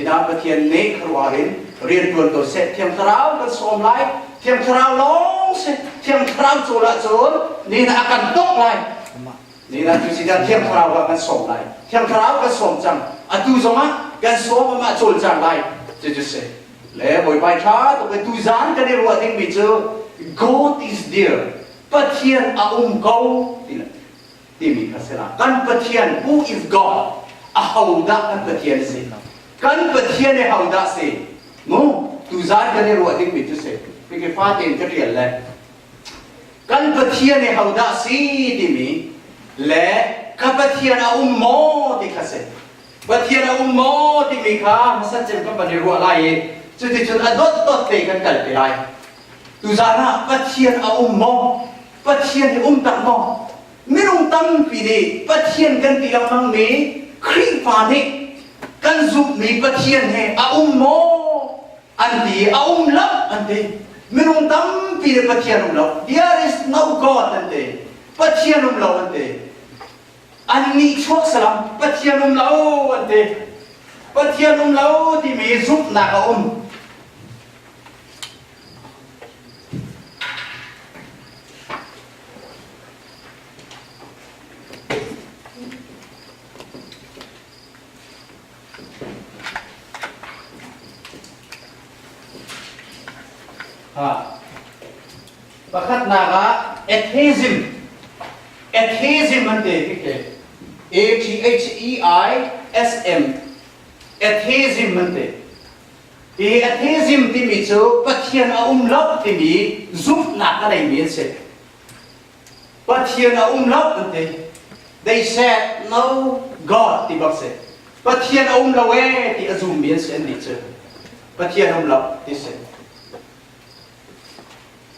Ina Pathian nih khuaruahhar in rian ṭuan ko seh. Thiang Thlarau kan sawm lai. Thiang Thlarau lawng si. Thiang Thlarau cawl ahcun nihin ah a kan tok lai. Nihin ah cu si Thiang Thlarau kha kan sawm lai. Thiang Thlarau kan sawm cang. Atu zongah kan sawm amah cawlcang lai. Cucu si. Le Bawipa ṭha tuk i tuzaan kan i ruah dingmi cu God is dear. Pathian a um ko ti timi kha si la. Kan Pathian, who is God? Ahodah kan Pathian si? Kan Pathian hi hodah si? Mu, tuzaan kan i ruah dingmi cu si. Hiki fa tein ka ṭial le. Kan Pathian hi hodah si timi le ka Pathian a um maw ti kha si. Pathian a um maw timi kha hmasat cem kan van i ruah lai i cuticun a dotdot te kan kalpi lai. Tuzaan ah Pathian a um maw? Pathian hi um tak maw? Minung tampi nih Pathian kan ti lengmangmi Khrihfa nih kan zumhmi Pathian he a um maw? An ti a um lo an ti. Minung tampi nih Pathian um lo. There is no God an ti. Pathian um lo an ti. An nih chuak salam Pathian um lo an ti. Pathian um lo timi zumhnak a um. Pakhatnak ah atheism atheism an ti khi A T H E I S M atheism an ti. Hi atheism timi cu Pathian a um lo timi zumhnak a neimi an si. Pathian a um lo an ti. They said no God ti bak si. Pathian a um lo ee ti a zummi an si annih cu. Pathian um lo ti si.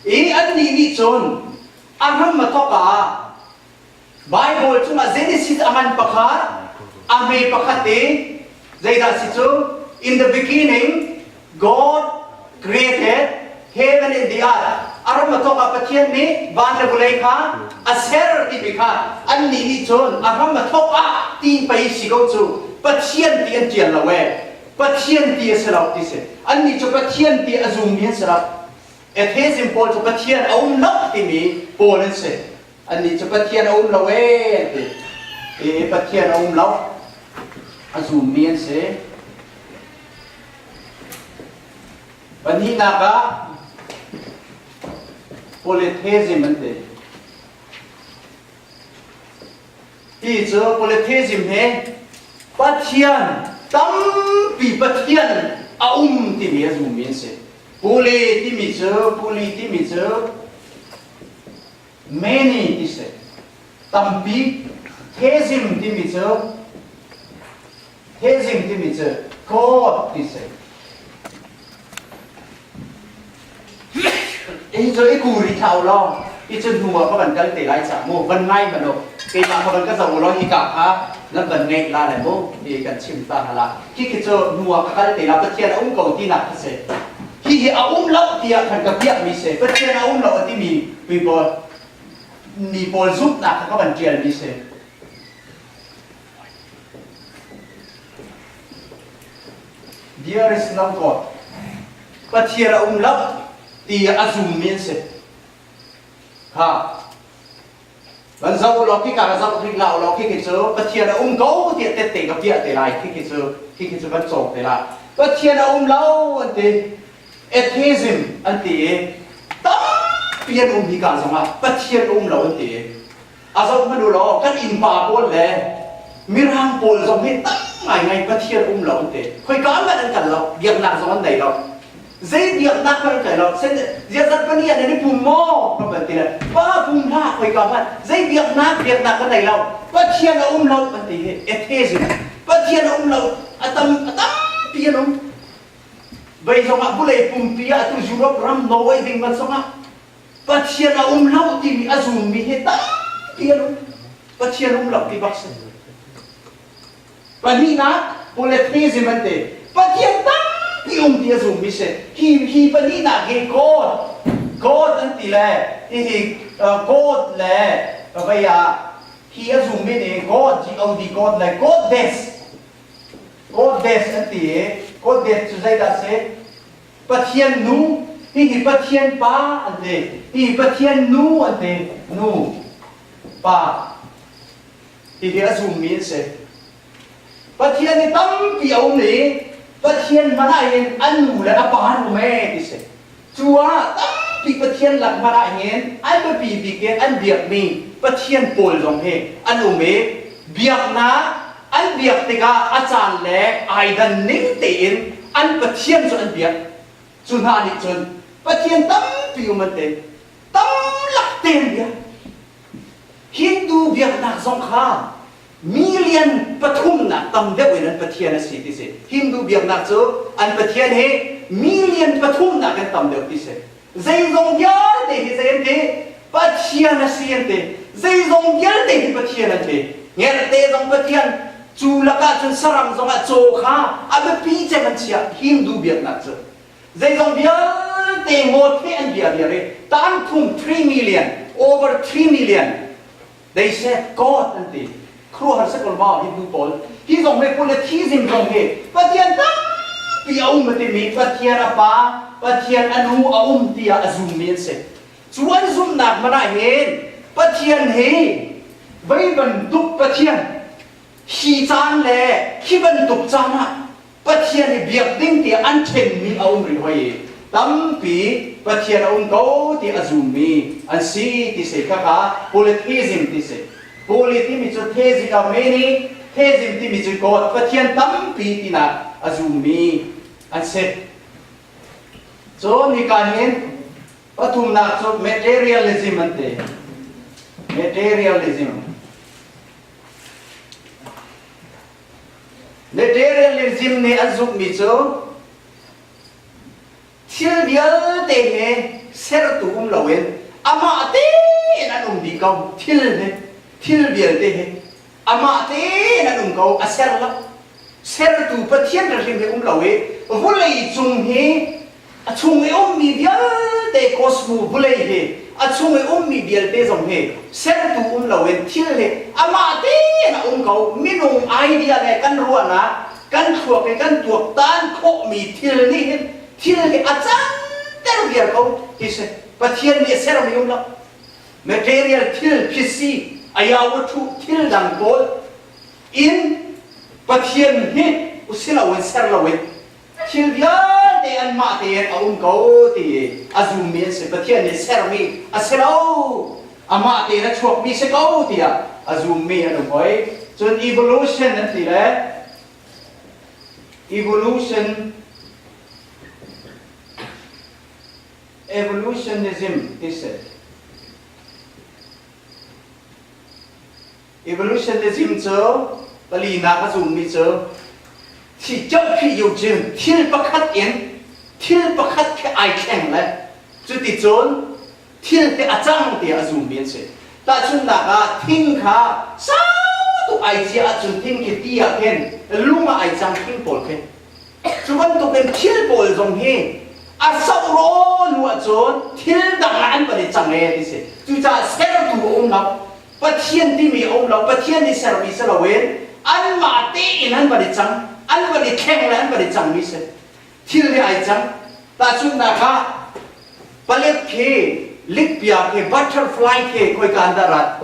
I annih nih cun a hram a thawk ah Bible chungah Genesis a ngan pakhat, a hme pakhat i zeidah si cu? In the beginning, God created heaven and the earth. A ram a thawk ah Pathian nih van le vawlei kha a ser timi kha annih nih cun a ram a thawk ah ti pei si ko cu Pathian ti an ṭial lo ee. Pathian ti a si lo ti si. Annih cu Pathian ti a zummi an si lo. Atheism pawl cu Pathian a um lo timi pawl an si. Annih cu Pathian a um lo ee an ti. I Pathian a um lo a zummi an si. Pahnihnak ah polytheism an ti. Hi cu polytheism he Pathian tampi Pathian a um timi a zummi an si. Poly timi cu poly timi cu Many ti si. Tampi. Theism timi cu theism timi cu God ti si. Hi cu i kuri thlau law i cu hnu ah ka van kal te lai ca mu van ngai hmanh u keimah ka van ka zoh law hika kha nan van ngeih la le mu ti kan chim ta hala khi khi cu hnu ah ka kal te la Pathian a um ko tinak kha si Hihi a um lo tiah khan ka piahmi si. Pathian a um lo a timi mi pawl mi pawl zumhnak kha ka van ṭialmi si. There is no God. Pathian a um lo ti a zummi an si. Ha. Van zoh law khi ka zoh hrik la law khi khi cu Pathian a um ko tiah tette ka piah te lai khi khi cu khi khi cu van cawk te la Pathian a um lo an ti atheism an ti i tampi an um hi ka zongah Pathian a um lo an ti i a zoh hmanh u law kan innpa pawl le mirang pawl zong hi tam ngaingai Pathian um lo an ti khoika hmanh an kal lo biaknak zong an nei lo Zei biaknak hmanh kai lo. Ziazat pali ah nan i pum maw? Ka van ti le pa pum hlah khoika hmanh zei biaknak biaknak ka nei lo. Pathian a um lo an ti hi atheism. Pathian a um lo a tam a tampi an um. Vei zongah vulei pumpi ah atu Europe ram Norway ding man zongah Pathian a um lo timi a zummi hi tampi an um. Pathian um lo ti bak si. Pahnihnak, polytheism an ti. Pathian tampi um ti a zummi si. Hi, hi pahnihnak hi God, God an ti le hihi God le vei ah hi a zummi nih God, G-O-D, God le Goddess, Goddess an ti i. Goddess cu zeidah a si? Pathian nu, hihi Pathian pa an ti. Hihi Pathian nu an ti. Nu, pa. Hihi a zummi an si. Pathian hi tampi a um i Pathian hmanh ah hin an nu le a pa an um ee ti si. Cu ah tampi Pathian lak hmanh ah hin an biapi bik in an biakmi Pathian pawl zong hi an um i biaknak an biak tikah a caan le ai dan ning tein an Pathian cu an biak. Cu hna nih cun Pathian tampi um an ti. Tam lak te an biak. Hindu biaknak zong kha million pathumnak tam deuh in an pathian a si ti si. Hindu biaknak cu an pathian hi million pathumnak in tam deuh ti si. Zeizong vialte hi zei an ti? Pathian a si an ti. Zeizong vialte hi Pathian an ti. Ngerhte zong Pathian, cu lakah cun saram zongah caw kha a biapi cem an chiah Hindu biaknak cu. Zeizong vialte ngawt he an bia viar i tangthum 3 million, over 3 million They said God an ti. Khuaruahhar si ko maw Hindu pawl. Hi zong hi polytheism zong hi Pathian tampi a um a timi Pathian a pa, Pathian a nu a um tiah a zummi an si. Cu an zumhnak hmanh ah hin Pathian hi vei bantuk Pathian hi caan le khi bantuk caan ah Pathian i biak ding tiah an ṭhenmi a um rih hoi i tampi Pathian a um ko ti a zummi an si ti si khakha polytheism ti si. Poly timi cu theism a many, theism timi cu God Pathian tampi tinak a zummi an si. Cun hika hin pathumnak cu materialism an ti. Materialism. Materialism nih an zumhmi cu thil vialte he sertu um loin amah tein an um dih ko thil he thil vialte he amah tein an um ko a ser lo sertu Pathian hrim he um lo i vawlei cung hi A chung i ummi vialte cosmo vawlei hi a chung i ummi vialte zong hi sertu um loin thil hi amah tein a um ko. Minung idea le kan ruahnak, kan thluak i kan tuaktan khawhmi thil nih hin thil hi a canter viar ko ti si. Pathian nih a sermi um lo. Material thil phisi ayaw thu thil dang pawl in Pathian hi usiloin ser loin Thil vialte anmah tein a um ko ti a zummi an si. Pathian nih sermi a si lo. Amah tein a chuakmi si ko tiah a zummi an um hoi. Cun evolution an ti le evolution evolutionism ti si. Evolutionism cu palinak a zummi cu thi ṭohphih yu cin thil pakhat in thil pakhat khi ai thleng le cuticun thil hi a cang tiah a zummi an si. Tahchunhnak ah thing kha sau tuk ai ciah ahcun thing khi ti ah khin lung ah ai cang thing pawl khi. Cu bantukin thil pawl zong hi a soh raw hnu ahcun thil dang ah an van i cang ee ti si. Cucaah sertu a um lo. Pathian timi a um lo, Pathian nih sermi si loin anmah tein an van i cang, an van i thleng le an van i cangmi si. Thil hi ai cang. Tahchunhnak ah, palek khi, likpia khi, butterfly khi khoika an dah rat?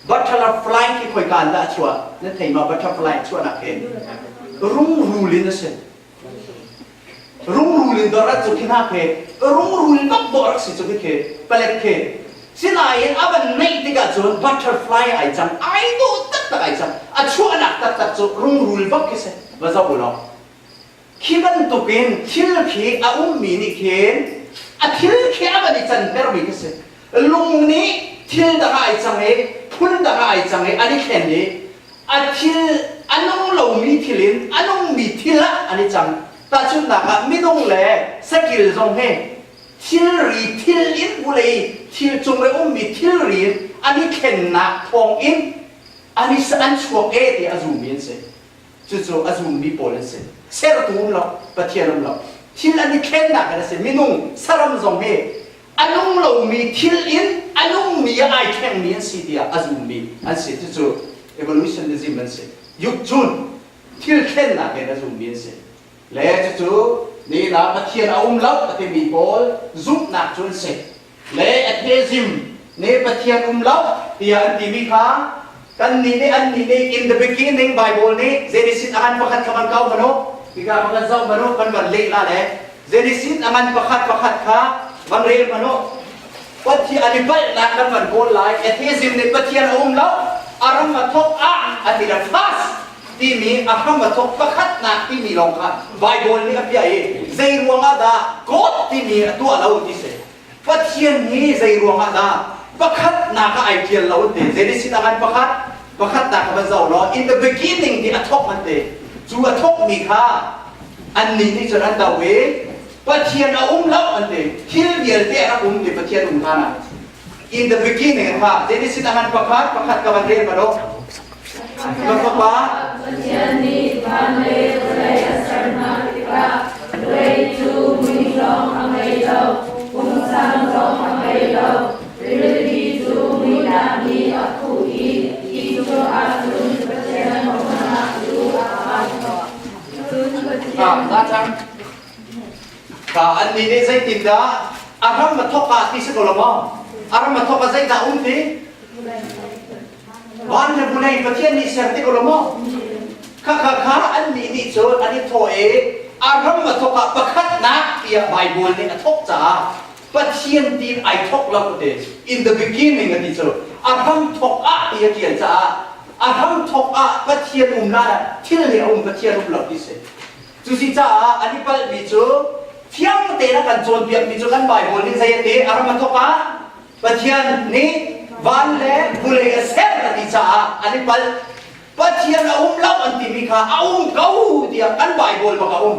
Butterfly khi khoika an dah chuah? Nan thei ma butterfly chuahnak khi? Rungrul in a si. Rungrul in dawr cu khi hna khi rungrul bak dawh rak si cu khi khi palek khi sinain a van neih tikah cun butterfly ai cang ai dawh taktak ai cang a chuahnak taktak cu rungrul bak khi si va zoh u law khi bantukin thil khi a ummi nih khin a thil khi a van i cantermi khi si lung nih thil dang ah ai cang i phun dang ah ai cang i an i thlen i a thil a nung lomi thil in a nungmi thil ah an i cang. Tahchunhnak ah minung le sakil zong hi thilri thil in vulei thil cung i ummi thilri in an i thlennak thawng in an i an chuak e ti a zummi an si. Cucu a zummi pawl an si. Sertu um lo, Pathian um lo. Thil an i thlennak in a si. Minung saram zong hi a nung lomi thil in a nungmi ah ai thlengmi an si tiah a zummi an si. Cucu evolutionism an si. Yuk cun thil thlennak in a zummi an si. Le cucu nihin ah Pathian a um lo a timi pawl zumhnak cu an si. Le atheism nih Pathian um lo tiah an timi kha kannih nih annih nih in the beginning Bible nih Genesis a ngan pakhat kha van kau hmanh u hika van kan zoh hmanh u kan van leh la le Genesis a ngan pakhat pakhat kha van rel hmanh u Pathian an i palhnak kan van kawl lai atheism nih Pathian a um lo a ram a thawk ah a ti la fast timi a hram a thawk pakhatnak timi lawng kha Bible nih a piah i zei ruangah dah God timi a tuah lo ti si. Pathian hi zei ruangah dah pakhatnak ah ai ṭial lo an ti. Genesis ah khan pakhat pakhatnak kha van zoh law in the beginning ti a thawk an ti. Cu a thawkmi kha annih nih cun an do i Pathian a um lo an ti. Thil vialte a rak um ti Pathian um hlan ah. In the beginning kha Genesis ah khan pakhat pakhat ka van rel ma lo. Ka fapa Pathian nih van le vawlei a ser hna tikah vawlei cu mui zong a ngei lo, pungsang zong a ngei lo. Rili cu muihnak nih a khuh i ti cungah cun Pathian bawmhnak cu a phan. Cun Pathian Na cang. Ka annih nih zeitindah a ram a thawk ah ti si ko lo maw? A ram a thawk ah zeidah um ti? Van le vawlei Pathian nih ser ti ko lo maw? Kha kha kha annih nih cun an i thawh i a ram a thawk ah pakhatnak tiah Baibal nih a thawk caah Pathian tiin ai thawk lo ti. In the beginning a ti cu a hram thawk ah ti a ṭial caah a hram thawk ah Pathian um la thil nih a um Pathian um lo ti si. Cusicaah an i palhmi cu thiang tein a kan cawnpiakmi cu kan Baibal nih zei a ti? A ram a thawk ah Pathian nih van le vulei a ser a ti caah an i palh. Pathian a um lo an timi kha a um ko tiah kan Baibal bak a um.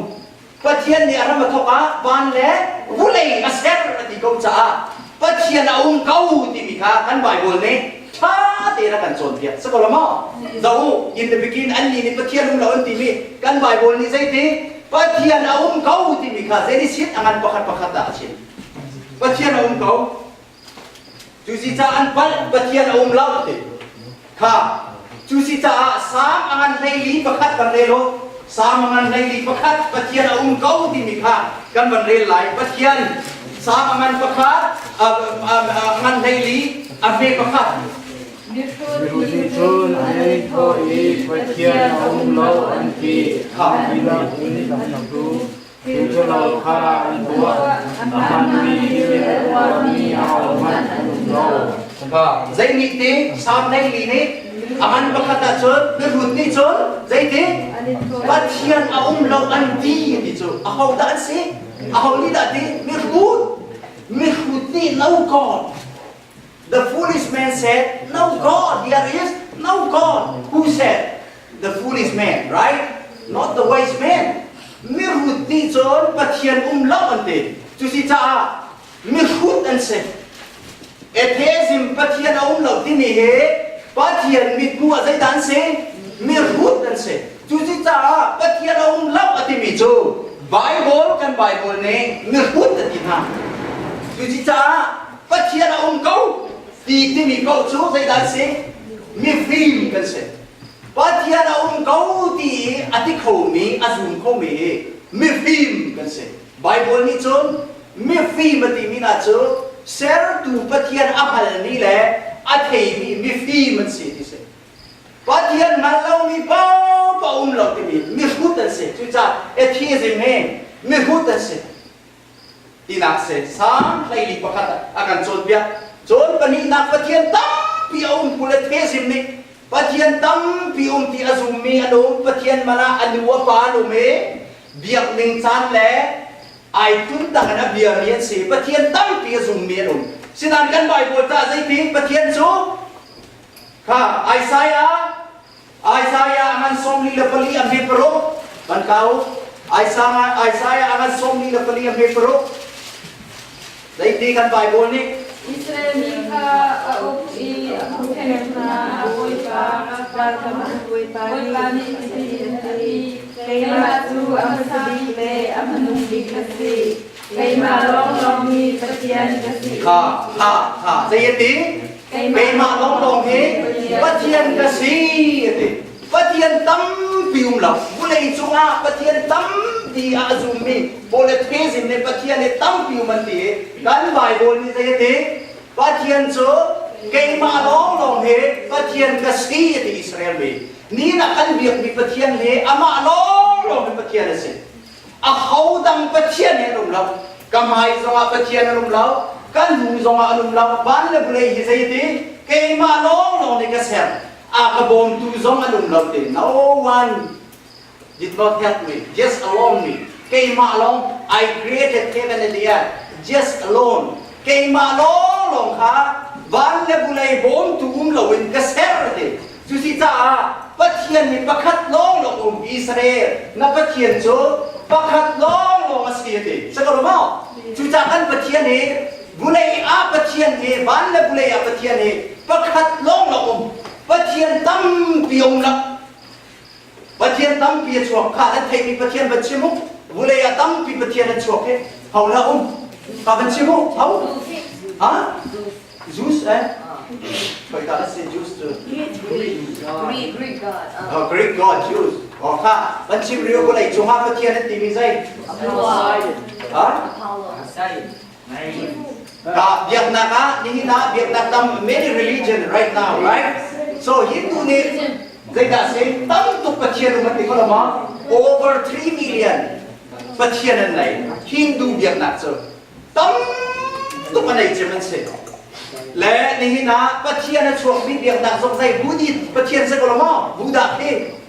Pathian nih a ram a thawk ah van le vulei a ser a ti ko caah Pathian a um ko timi kha kan Baibal nih ṭha tein a kan cawnpiak. Si ko lo maw? Zoh u, in the beginning annih nih Pathian um lo an timi kan Baibal nih zeiti Pathian a um ko timi kha zeitin a ngan pakhat pakhat dah a chim. Pathian a um ko. Cusi caah an palh, Pathian a um lo ti. Kha, cusi caah Salm a ngan 14 pakhat kan rel u. Salm a ngan 14 pakhat Pathian a um ko timi kha kan van rel lai. Pathian Salm a ngan pakhat, a ngan 14 a hme pakhat. Mihrut nih cun an i thawh i Pathian a um lo an ti. An dihlak in an tu. Thil ṭhalo kha an tuah. A hmaanmi thil a tuahmi ahohmanh an um lo. Zei nih ti Salm 14 nih a ngan pakhat ahcun mihrut nih cun zeiti Pathian a um lo an ti ti cu aho dah an si? Aho nih dah ti? Mihrut. Mihrut nih no God. The foolish man said, No God, there is no God. Who said? The foolish man, right? Not the wise man. Mihrut nih cun Pathian um lo an ti. Cusi caah mihrut an si. Atheism Pathian a um lo timi hi Pathian mithmuh ah zeidah an si? Mihrut an si. Cusi caah Pathian a um lo a timi cu Bible kan Bible nih mihrut a ti hna. Cusi caah Pathian a um ko ti timi paoh cu zeidah an si? Mifim kan si. Pathian a um ko ti i a ti khomi, a zum khomi hi mifim kan si. Bible nih cun mifim a timi hna cu sertu Pathian a hngalmi le a theimi mifim an si ti si. Pathian hngal lomi paohpaoh um lo timi mihrut an si. Cucaah atheism hi mihrut an si. tinak si. Salm 14 pakhat a kan cawnpiak. Cun pahnihnak Pathian tampi a um kul le thezim nih Pathian tampi um ti a zummi an um. Pathian man ah a nu a pa an um i biak ning caan le ai tun tak in a biami an si. Pathian tampi a zummi an um. Sinain kan Bible tah zeiti Pathian cu kha Isaiah Isaiah a ngan 44 a hme paruk kan kau Isaiah Isaiah a ngan 44 a hme paruk zeiti kan Bible nih Israel mi kha a uk i a huhphenh hna Bawipa Bawipa nih hitin a ti keimah cu a hmasa bik le a hmanung bik ka si keimah lawnglawng hi Pathian ka si ha ha ha zei a ti Keimah lawnglawng hi Pathian ka si a ti. Pathian tampi um lo. Vulei cungah Pathian tampi. ti ah a zummi polytheism nih Pathian hi tampi um an ti i kan Bible nih zei a ti? Pathian cu keimah lawnglawng hi Pathian ka si a ti Israel mi. Ni ah kan biakmi Pathian hi amah lawnglawng hi Pathian a si. Aho dang Pathian hi an um lo. Ka hmai zongah Pathian an um lo. Kan hnu zongah an um lo. Van le vawlei hi zei ti? Keimah lawnglawng nih ka ser. A ka bawmtu zong an um lo ti. No one did not help me. Just alone me. Keimah lawng I created heaven and the earth. Just alone. Keimah lawnglawng kha van le vulei bawmtu um loin ka ser ti. Cusi caah Pathian hi pakhat lawnglawng um Israel na Pathian cu pakhat lawnglawng a si a ti. Si ko lo maw? Cucaah kan Pathian hi vulei ah Pathian hi van le vulei ah Pathian hi pakhat lawnglawng um. Pathian tampi um lo. Pathian tampi a chuak kha nan theihmi Pathian van chim u. Vulei ah tampi Pathian an chuak hi. Ho la um? Ka van chim u. Ho? Ha? Zeus eh? Khoi ka si Zeus cu? Greek Greek god. Oh, Greek god Zeus. Oh kha van chim rio vulei cungah Pathian an timi zei? Apollo. Ha? Apollo. Ka biaknak ah nihin ah biaknak tam many religion right now, right? So Hindu nih zeidah si tam tuk Pathian um an ti ko lo ma? Over 3 million Pathian an nei. Hindu biaknak cu tam tuk a nei cem an si. Le nihin ah Pathian a chuakmi biaknak zong zei Buddhist Pathian si ko lo ma? Buddha khi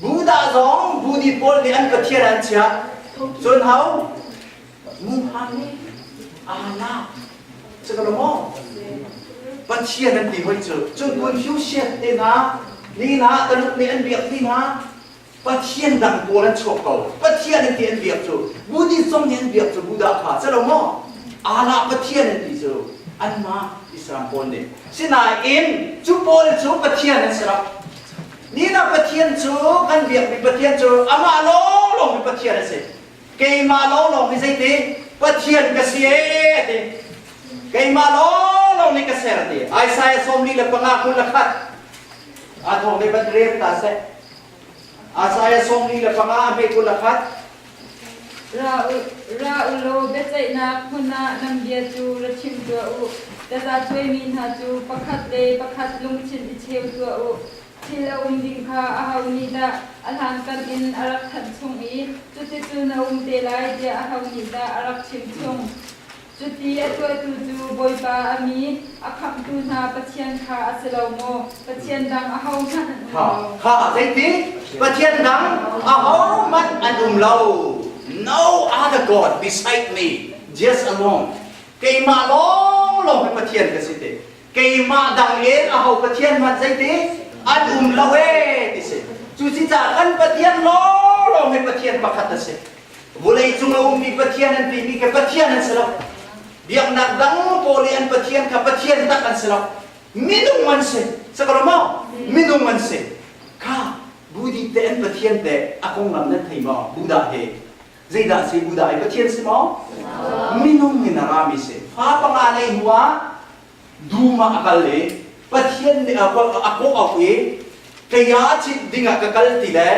Buddha zong Buddhist pawl nih an Pathian an chiah. Cun hau Muhammad Allah si ko lo maw? Pathian an ti hoi cu. Cun Confucius te hna, ni hna Taluk nih an biak ti hna, Pathian dang pawl an chuak ko. Pathian an ti an biak cu. Buddhist zong nih an biak cu Buddha kha. Si lo maw? Allah Pathian an ti cu. Anmah Islam pawl nih. Sinain cu pawl cu Pathian an si lo. Nina Pathian cu kan biakmi Pathian cu amah lawnglawng hi Pathian a si. Keimah lawnglawng hi zeiti Pathian ka si ee ti. Keimah lawnglawng nih ka ser ti. Isaiah 45 21 a thawng nih van rel ta seh. Isaiah 45 a hme 21 Ra u, ra u law biaceihnak hmun ah nan bia cu ra chim tuah u. Tazacuaimi hna cu pakhat le pakhat lungthin i cheu tuah u. Thil a um ding kha aho nih dah a hlankan in a rak thanh chung i cuticun a um te lai tiah aho nih dah a rak chim chung? Cuti a tuahtu cu Bawipa a mi a khamhtu hna Pathian kha a si lo maw? Pathian dang ahohmanh an um lo. Kha zeiti? Pathian dang ahohmanh an um lo. No other God beside me, just alone. Keimah lawnglawng hi Pathian ka si te. Keimah dang in aho Pathian hmanh zeiti an um lo ee ti si. Cucicaah kan Pathian lawnglawng hi Pathian pakhat a si. Vulei cung a ummi Pathian an timi kha Pathian an si lo. Biaknak dang pawl i an Pathian kha Pathian tak an si lo. Minung an si. Sakalo maw? Minung an si. Kha Buddhist te an Pathian te a konglam nan thei maw? Buddha he Zeidah si Buddha i Pathian si maw? Minung in a rami si. Fa panga nei hnu ah dum ah a kal i Pathian nih a kawh auh i kaya chit ding ah ka kal ti le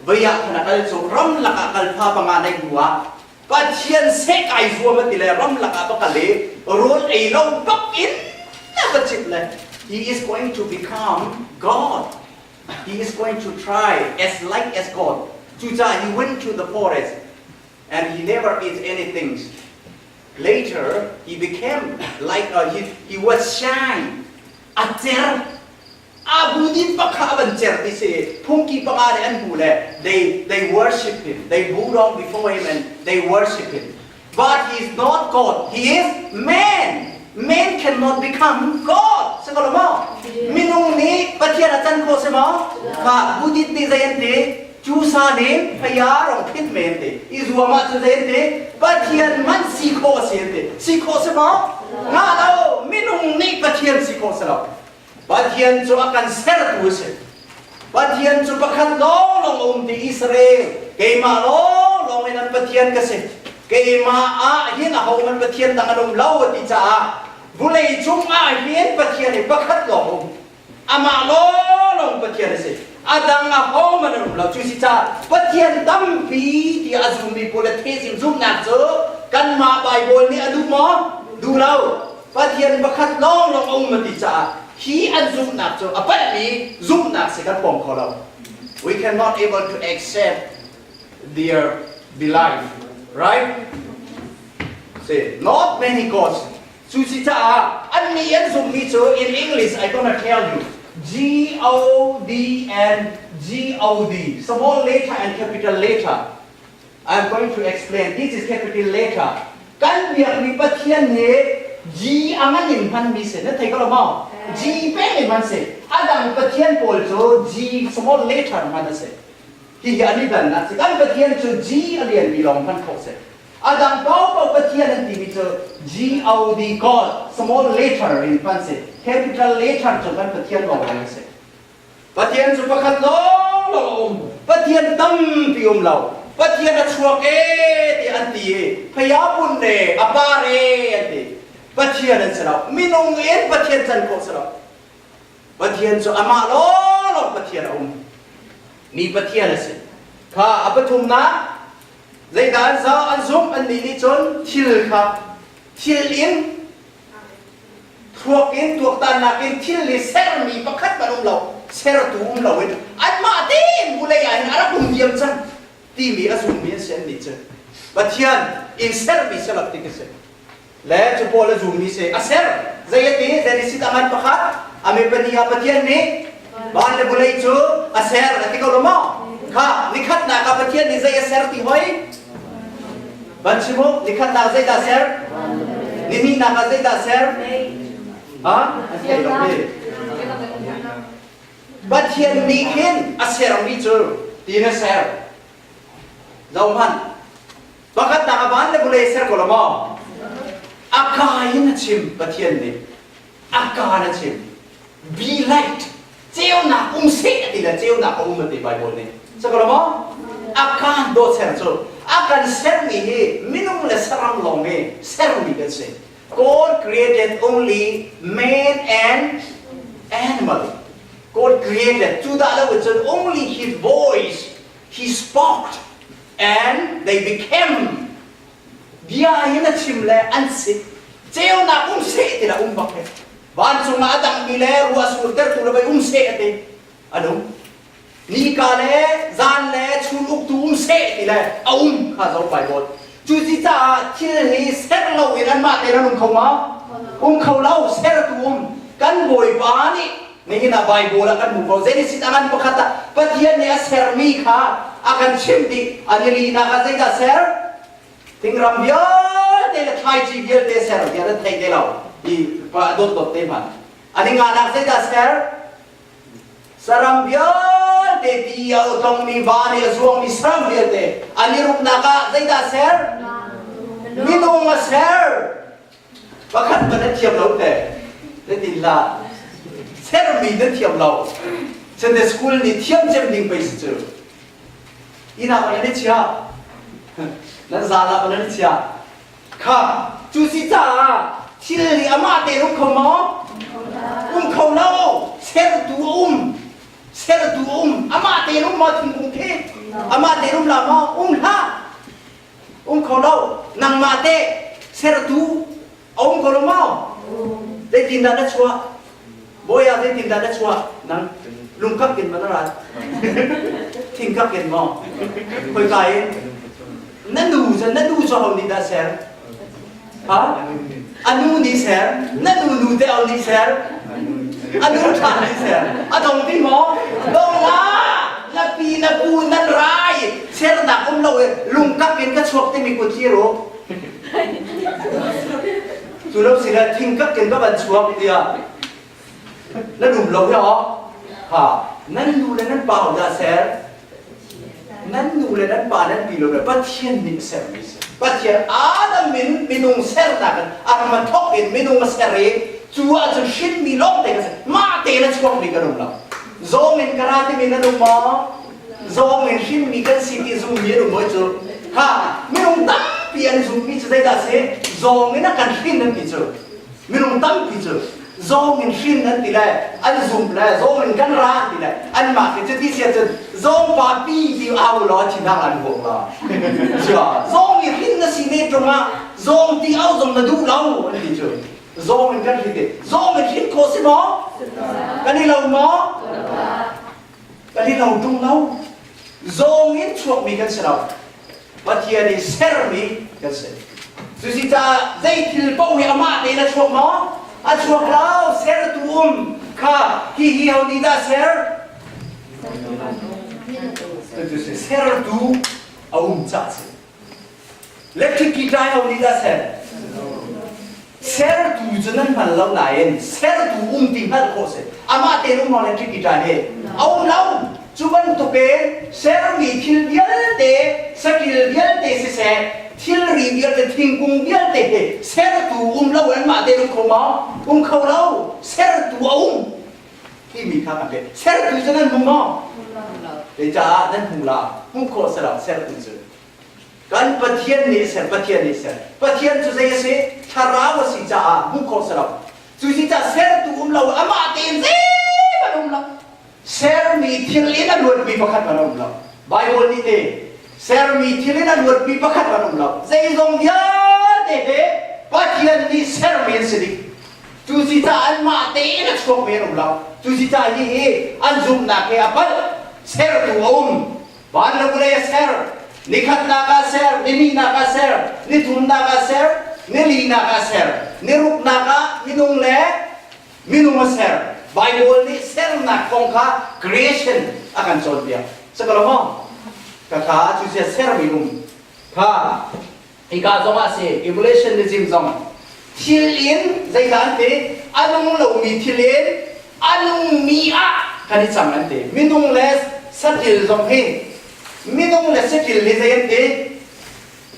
vei ah khan a kal cu ramlak ah kal fa panga nei hnu ah Pathian seh kai zuam a ti le ramlak ah va kal i rawl ei lo bak in a va chit le he is going to become God. He is going to try as like as God. Cucaah he went to the forest and he never eats anything. Later, he became like a, he was shine. A cer. Abu din pakha ban cer ti si. Phungki panga le an hmu le they worship him. They bow down before him and they worship him. But he is not God. He is man. Man cannot become God. Si ko lo maw? Minung nih Pathian a can khawh si maw? Kha Buddhist nih zei an ti? Cu sa nih phaya rong phit men ti. I zuam ah cun zei an ti? Pathian man si khawh a si an ti. Si khawh si maw? Nga lo. Minung nih Pathian si khawh si lo. Pathian cu a kan sertu a si. Pathian cu pakhat lawnglawng a um ti Israel keimah lawnglawng in an Pathian ka si. Keimah ah hin aho man Pathian dang an um lo a ti caah vulei cung ah hin Pathian i pakhat lawng um. Amah lawnglawng Pathian a si. A dang a hohmanh an um lo. Cu si caah Pathian tampi ti a zummi pawl le thesim zumhnak cu kanmah Baibal nih a duh maw? Duh lo. Pathian pakhat lawnglawng a um a ti caah hi an zumhnak cu a palhmi zumhnak si kan pom kho lo. We cannot able to accept their belief, right? See, not many gods. Cu si caah annih an zumhmi cu in English I gonna tell you G O D and G O D small letter and capital letter. I'm going to explain. This is capital letter. Kan biakmi Pathian hi G a ngan in hmanmi si. Na thei ko lo maw? G peng in hman si. A dang Pathian pawl cu G small letter hman a si. Hihi an i dannak si. Kan Pathian cu G a lianmi lawng hman khawh si. A dang paohpaoh Pathian an timi cu God, God, small letter in hman si. Capital letter cu kan Pathian lawnglawng a si. Pathian cu pakhat lawnglawng a um. Pathian tampi um lo. Pathian a chuak ee ti an ti i phaya pun ne a par ee an ti. Pathian an si lo. Minung in Pathian can khawh si lo. Pathian cu amah lawnglawng Pathian a um. Mi Pathian a si. Kha a pathumnak Zeidah an zoh an zumh annih nih cun thil kha thil in thluak in tuaktannak in thil i sermi pakhat hmanh um lo sertu um loin anmah tein vulei ah hin a rak um diam cang timi a zummi an si annih cu Pathian in sermi si lo ti ka si le cu pawl a zummi si a ser zei a ti Genesis a ngan pakhat a mi pahnih ah Pathian nih van le vawlei cu a ser a ti ko lo maw kha nikhatnak ah Pathian nih zei a ser ti hoi van chim u nikhatnak zeidah ser nihnihnak ah zeidah ser ha an thei lo mi Pathian nih khin a sermi cu tin a ser zohhmanh Pakhatnak a van le vawlei ser ko lo maw? A ka in a chim Pathian nih. A ka in a chim. Be light. Ceunak um seh a ti le ceunak a um a ti Bible nih. Si ko lo maw? A kaan dawt ser cu. A kan sermi hi minung le saram lawng hi sermi kan si. God created only man and animal. God created. Cu dah lo cun only his voice he spoke and they became bia in a chim le an si ceunak um seh ti la um bak he vancung ah a dangmi le ruah surtertu le vai um seh ati an um nika le zan le chun uktu um seh ti le a um kha zo bible cu ci caah thil hi ser lo in anmah te nan um kho ma um kho lo sertu um kan bawipa nih Nihin ah Bible ah kan hmu ko. Genesis a ngan pakhat ah Pathian nih a sermi kha a kan chimh dih. A nilinak ah zeidah ser? Thingram vialte le thlaici vialte ser tiah nan thei te lo. I pa dot dot te hmanh. A ninganak zeidah ser? Saram vialte ti a tlongmi va nih a zuangmi saram vialte. A niruknak ah zeidah ser? Minung a ser. Pakhat hmanh na thiam lo te. Zeitin hlah. Sermi na thiam lo. Sunday school nih thiam cem ding pei si cu. Inn ah nan i chia. Nan zal ah nan i chia. Kha cu si caah thil nih amah tein um kho maw? Um kho lo. Sertu a um. Sertu a um. Amah tein um maw thingkung khi? Amah tein um la maw? Um hlah. Um kho lo. Nangmah teh sertu a um ko lo maw? Zeitindah na chuah? Bawi ah zeitindah na chuah? Nang lungkap in ma na rat? Thingkap in maw? Khoika in? Na nu cu na nu cu ho nih dah ser? Ha? A nu nih ser? Na nu nu te au nih ser? A nu ṭha nih ser? A dong ti maw? Dong ah! Na pi na pu nan rai sernak um lo i lungkap in ka chuak timi kut hi ru. Cu lo si le thingkap in ka van chuak tiah nan um lo hi aw. Ha, nan nu le nan pa ho dah ser? Nan nu le nan pa nan pi lo le Pathian nih sermi si. Pathian Adam in minung sernak in a ram a thawk in minung a ser i cu ahcun hrinmi lawng te kan si. Mah tein a chuakmi kan um lo. Zawng in ka ra timi nan um maw? Zawng in hrinmi kan si ti zummi an um maw cu? Ha, minung tampi an zummi cu zeidah si? Zawng in a kan hrin an ti cu. Minung tampi cu. Zawng in hrin an ti le an zumh le zawng in kan ra an ti le anmah khi cuti si ahcun zawng pa pi ti au law thinhang an huam la. Zawng in hrin na si ne ṭung ah zawng ti au zong na duh lo an ti cu. Zawng in kan hrin ti. Zawng in hrin khawh si maw? Kan i lo maw? Kan i lo ṭung lo. Zawng in chuakmi kan si lo. Pathian i sermi kan si. Cusicaah zei thil paoh hi amah tein a chuak maw? A chuak lo. Sertu um kha hi hi ho nih dah ser? Cucu si sertu a um cah si. Electric guitar ho nih dah ser? Sertu cu nan hngal lo nain sertu um ti hngalh khawh si. Amah tein um maw electric guitar hi? A um lo. Cu bantukin sermi thil vialte, saṭil vialte siseh, thilri vialte, thingkung vialte hi sertu um lo anmah tein um kho maw? Um kho lo. Sertu a um timi kha kan pek. Sertu cu nan hmu maw? Zeicah nan hmu la? Hmuh khawh si lo sertu cu. Kan Pathian nih a ser, Pathian nih a ser. Pathian cu zei a si? Thlarau a si caah hmuh khawh si lo. Cu si caah sertu um lo, amah tein zeihmanh um lo. Sermi thil in a luatmi pakhat hmanh a um lo. Bible nih te sermi thil in a luatmi pakhat hmanh um lo. Zeizong vialte he Pathian nih sermi an si dih. Cu si caah anmah tein a chuakmi an um lo. Cu si caah hihi an zumhnak he a palh. Sertu a um. Van le vawlei a ser. Nikhatnak ah ser, nihnihnak ah ser, nithumnak ah ser, nilinak ah ser, niruknak ah minung le minung a ser. Bible nih sernak kong kha creation a kan cawnpiak. Sakalo maw? Ka kha cu sia sermi um. Kha hika zong ah si evolutionism zong thil in zeidah an ti a nung lomi thil in a nungmi ah kan i cang an ti minung le satil zong hi minung le satil hi zei an ti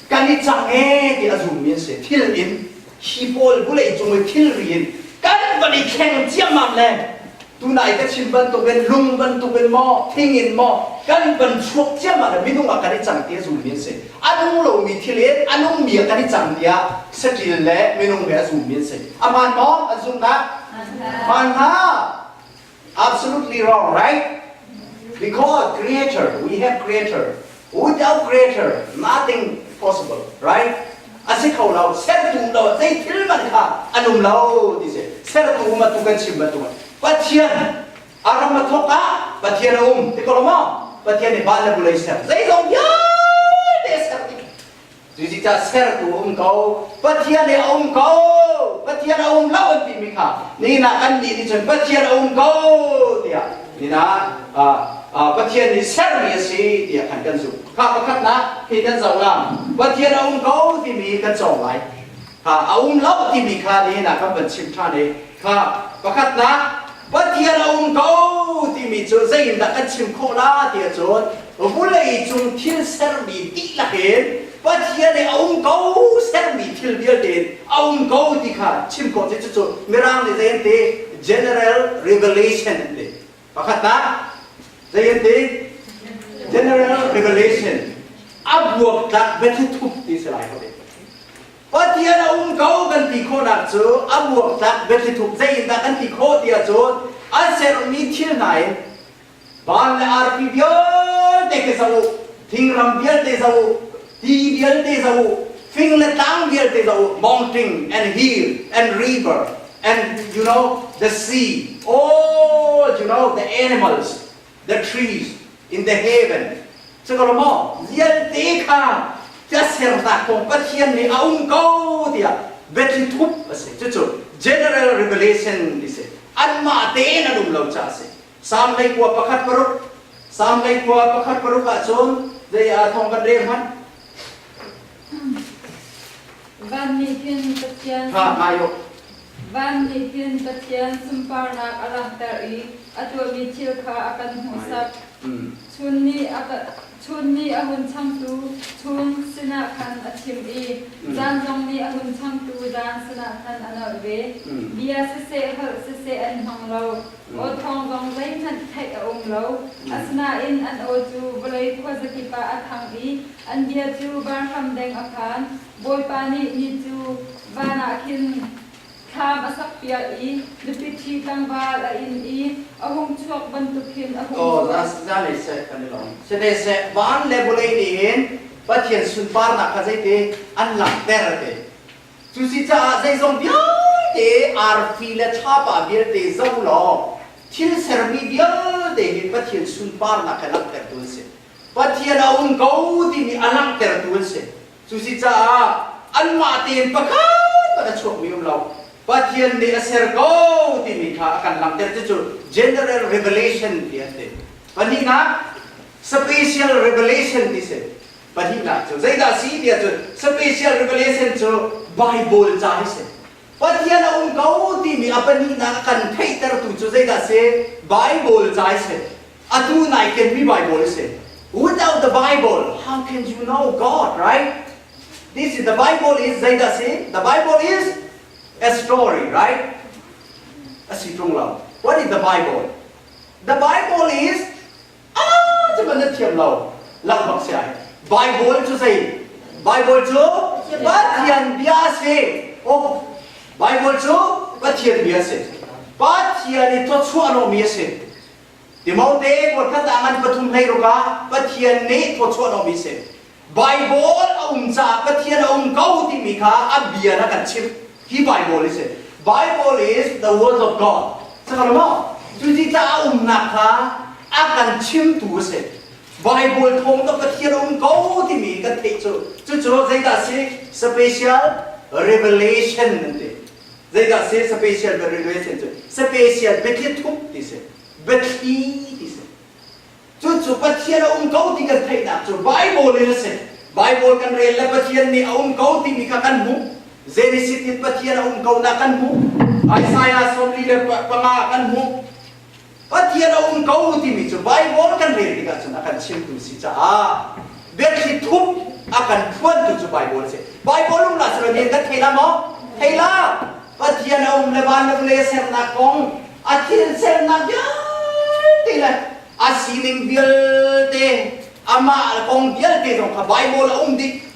kan i cang ee ti a zummi an si thil in hi pawl vulei cung i thilri in kan van i thleng ciammam le tunai ka chim bantukin lung bantukin maw thing in maw kan van chuak ciammam le minung ah kan i cang ti a zummi an si a nung lomi thil in a nungmi ah kan i cang tiah saṭil le minung he a zummi an si a hmaan maw an zumnak hmaan hna absolutely wrong right because creator we have creator without creator nothing possible right a si kho lo sertu lo zei thil man kha an um lo ti si sertu um atu kan chim bantuk pathian a ram a thawk ah pathian a um ti ko lo maw pathian nih van le vulei ser zeizong vialte ser dih Cucaah sertu a um ko, Pathian hi a um ko, Pathian a um lo an timi kha nihin ah kannih nih cun Pathian a um ko tiah nihin ah Pathian nih sermi a si tiah khan kan zumh. Kha pakhatnak hi kan zoh la. Pathian a um ko timi kan cawng lai. Kha a um lo timi kha nihin ah kan van chim ṭhan i kha pakhatnak Pathian a um ko timi cu zeiindah kan chim khawh la ti ahcun Vawlei cung thil sermi dihlak in Pathian i a um ko sermi thil vialte in a um ko ti kha chim khawh cu cucu Mirang nih zei an ti general revelation an ti. Pakhatnak zei an ti general revelation a buaktlak biathlithup ti si lai ko Pathian a um ko kan ti khawhnak cu a buaktlak biathlithup zei in dah kan ti khawh ti ahcun a sermi thil hna in Van le arfi vialte khi zoh u, thingram vialte zoh u, ti vialte zoh u, fing le tlang vialte zoh u, mountain and hill and river and you know the sea, all you know the animals, the trees in the heaven. Sakalo maw vialte kha ka sernak kong Pathian nih a um ko tiah biathli thup a si. Cucu general revelation ti si. Anmah tein an um lo caah a si. Salm 41 1 Salm 41 1 ahcun zei ah thawng kan rel hmanh? Van nih hin Pathian Ha ngai u. Van nih hin Pathian sunparnak a langhter i a tuahmi thil kha a kan hmuhsak. Chun nih a Chun nih a hun changtu chun sinah khan a chim i zan zong nih a hun changtu zan sinah khan a nolh ve. Bia siseh holh siseh an hmang lo. Aw thawng zong zeihmanh theih a um lo. Asinain an aw cu vawlei khuazakip ah a thang i an bia cu vanhram deng a phan. Bawipa nih ni cu van ah khin thla. Thlam a sakpiak i nupi ṭhi tlangval a inn i a hung chuak bantuk khin a hung Oh, chuak. za le seh kan i lawm. Sene seh van le vawlei nih hin Pathian sunparnak kha zeiti an langhter te. Cu si caah zeizong vialte arfi le thlapa vialte zoh law thil sermi vialte hi Pathian sunparnak he langhtertu an si. Pathian a um ko timi a langhtertu an si. Cu si caah anmah tein pakhat hmanh a chuakmi um lo. Pathian nih a ser ko timi kha a kan langhter. Cucu general revelation ti an ti. Pahnihnak, special revelation ti si. Pahnihnak cu zeidah si ti ahcun special revelation cu Bible ca hi si. Pathian a um ko timi a pahnihnak a kan theihtertu cu zeidah si? Bible ca hi si. Atu nai kenmi Bible a si. Without the Bible, how can you know God, right? This is the Bible is zeidah si? The Bible is a story, right? A si ṭung lo. What is the Bible? The Bible is ah cu man na thiam lo. Lak bak si ai. Bible cu zei? Bible cu Pathian bia si. Oh, Bible cu Pathian bia si. Pathian i thawchuah hnawhmi a si. Timote kuatkhat ah ngan pathum hlei ruk ah Pathian nih thawchuah hnawhmi si. Bible a um caah Pathian a um ko timi kha a bia na kan chimh. Hi Bible is it. Bible is the word of God. Sakal maw? Cuti caah a umnak kha a kan chimtu a si. Bible thawng to Pathian a um ko timi kan theih cu. Cucu zeidah si? Special revelation an ti. Zeidah si special revelation cu? Special biathli thup ti si. Biathli ti si. Cucu Pathian a um ko ti kan theihnak cu Bible in a si. Bible kan rel le Pathian nih a um ko timi kha kan hmuh. Genesis in Pathian a um ko na kan hmuh. Isaiah 45 kan hmuh. Pathian a um ko timi cu Bible kan rel tikah cun a kan chimtu si caah biathli thup a kan phuantu cu Bible a si. Bible um la silo nih kan thei la maw? Thei la. Pathian a um le van le vawlei a sernak kong, a thil sernak vialte le a sining vialte, amah kong vialte zong kha Bible a um dih.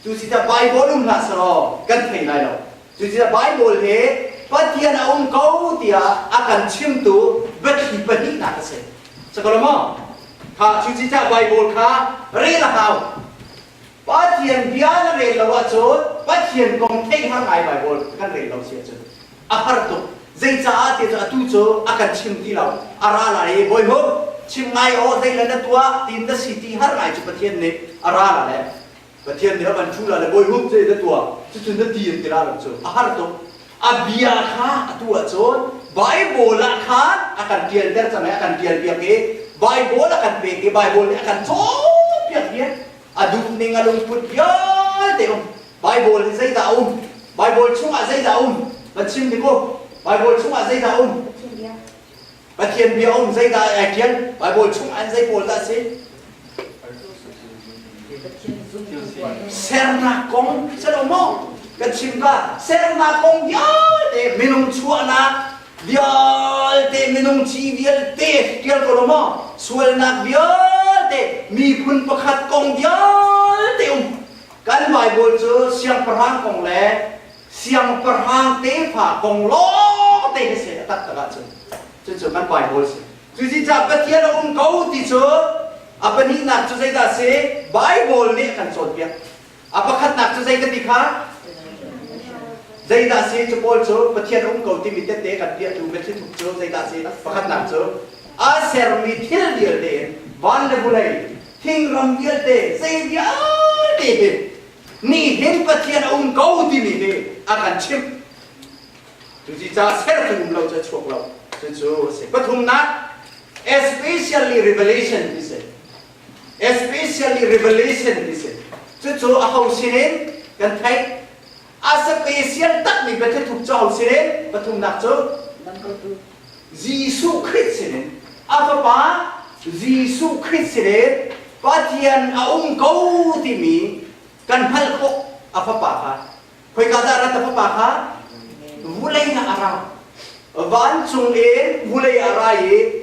Cu si ta Bible um hlah selaw kan thei lai lo. Cuticun Baibal he Pathian a um ko tiah a kan chimtu biathli pahnihnak a si. Sakolo maw? Kha cuticah Baibal kha rel a hau. Pathian bia na rel lo ahcun Pathian kong theih har ngai Baibal kan rel lo si ahcun a har tuk. Zeicaah ti cu atu cu a kan chim ti lo. A ra lai i Bawipa chim ngai aw zei le na tuah tiin na si ti har ngai cu Pathian nih a ra la le Pathian nih a van ṭhu la le bawi hup zei na tuah cucu na ti in ti la lo cu a har tuk a bia kha a tu ahcun Bible ah khan a kan ṭialter cang i a kan ṭialpiak i Bible a kan pek i Bible nih a kan cawnpiak vial a duhning a lungput vialte um Bible hi zeidah a um Bible chungah zeidah a um van chim dik u Bible chungah zeidah a um Pathian bia um zeidah ai ṭial Bible chung an zei pawl dah si Sernak kong si lo maw? Kan chim ka sernak kong vialte minung chuahnak vialte minung ci vialte ṭial ko lo maw? Sualnak vialte miphun pakhat kong vialte um. Kan Bible cu siangpahrang kong le siangpahrang tefa kong lawng te hi si a taktak ahcun cucu kan Bible si. Cuticah Pathian a um ko ti cu a pahnihnak cu zeidah a si? Bible nih a kan cawnpiak. A pakhatnak cu zei ka ti kha? Zeidah a si? Cu pawl cu Pathian a um ko timi tette kan piahtu biathli thup cu zeidah a si? Pakhatnak cu a sermi thil vialte in van le vawlei, thingram vialte, zei vialte hi nihin Pathian a um ko timi hi a kan chimh. Cuticah sertu um lo cu a chuak lo. Cucu a si. Pathumnak, especially revelation ti si. Especially revelation ti si. Cucu a ho sinin kan theih. A special takmi biathlithup cu ho sinin? Pathumnak cu Jesuh Khrih sinin. A fapa Jesuh Khrih sinin Pathian a um ko timi kan hngalh khawh a fapa kha. Khoika dah rat a fapa kha? Vulei ah a ra. Vancung in vulei ah a ra i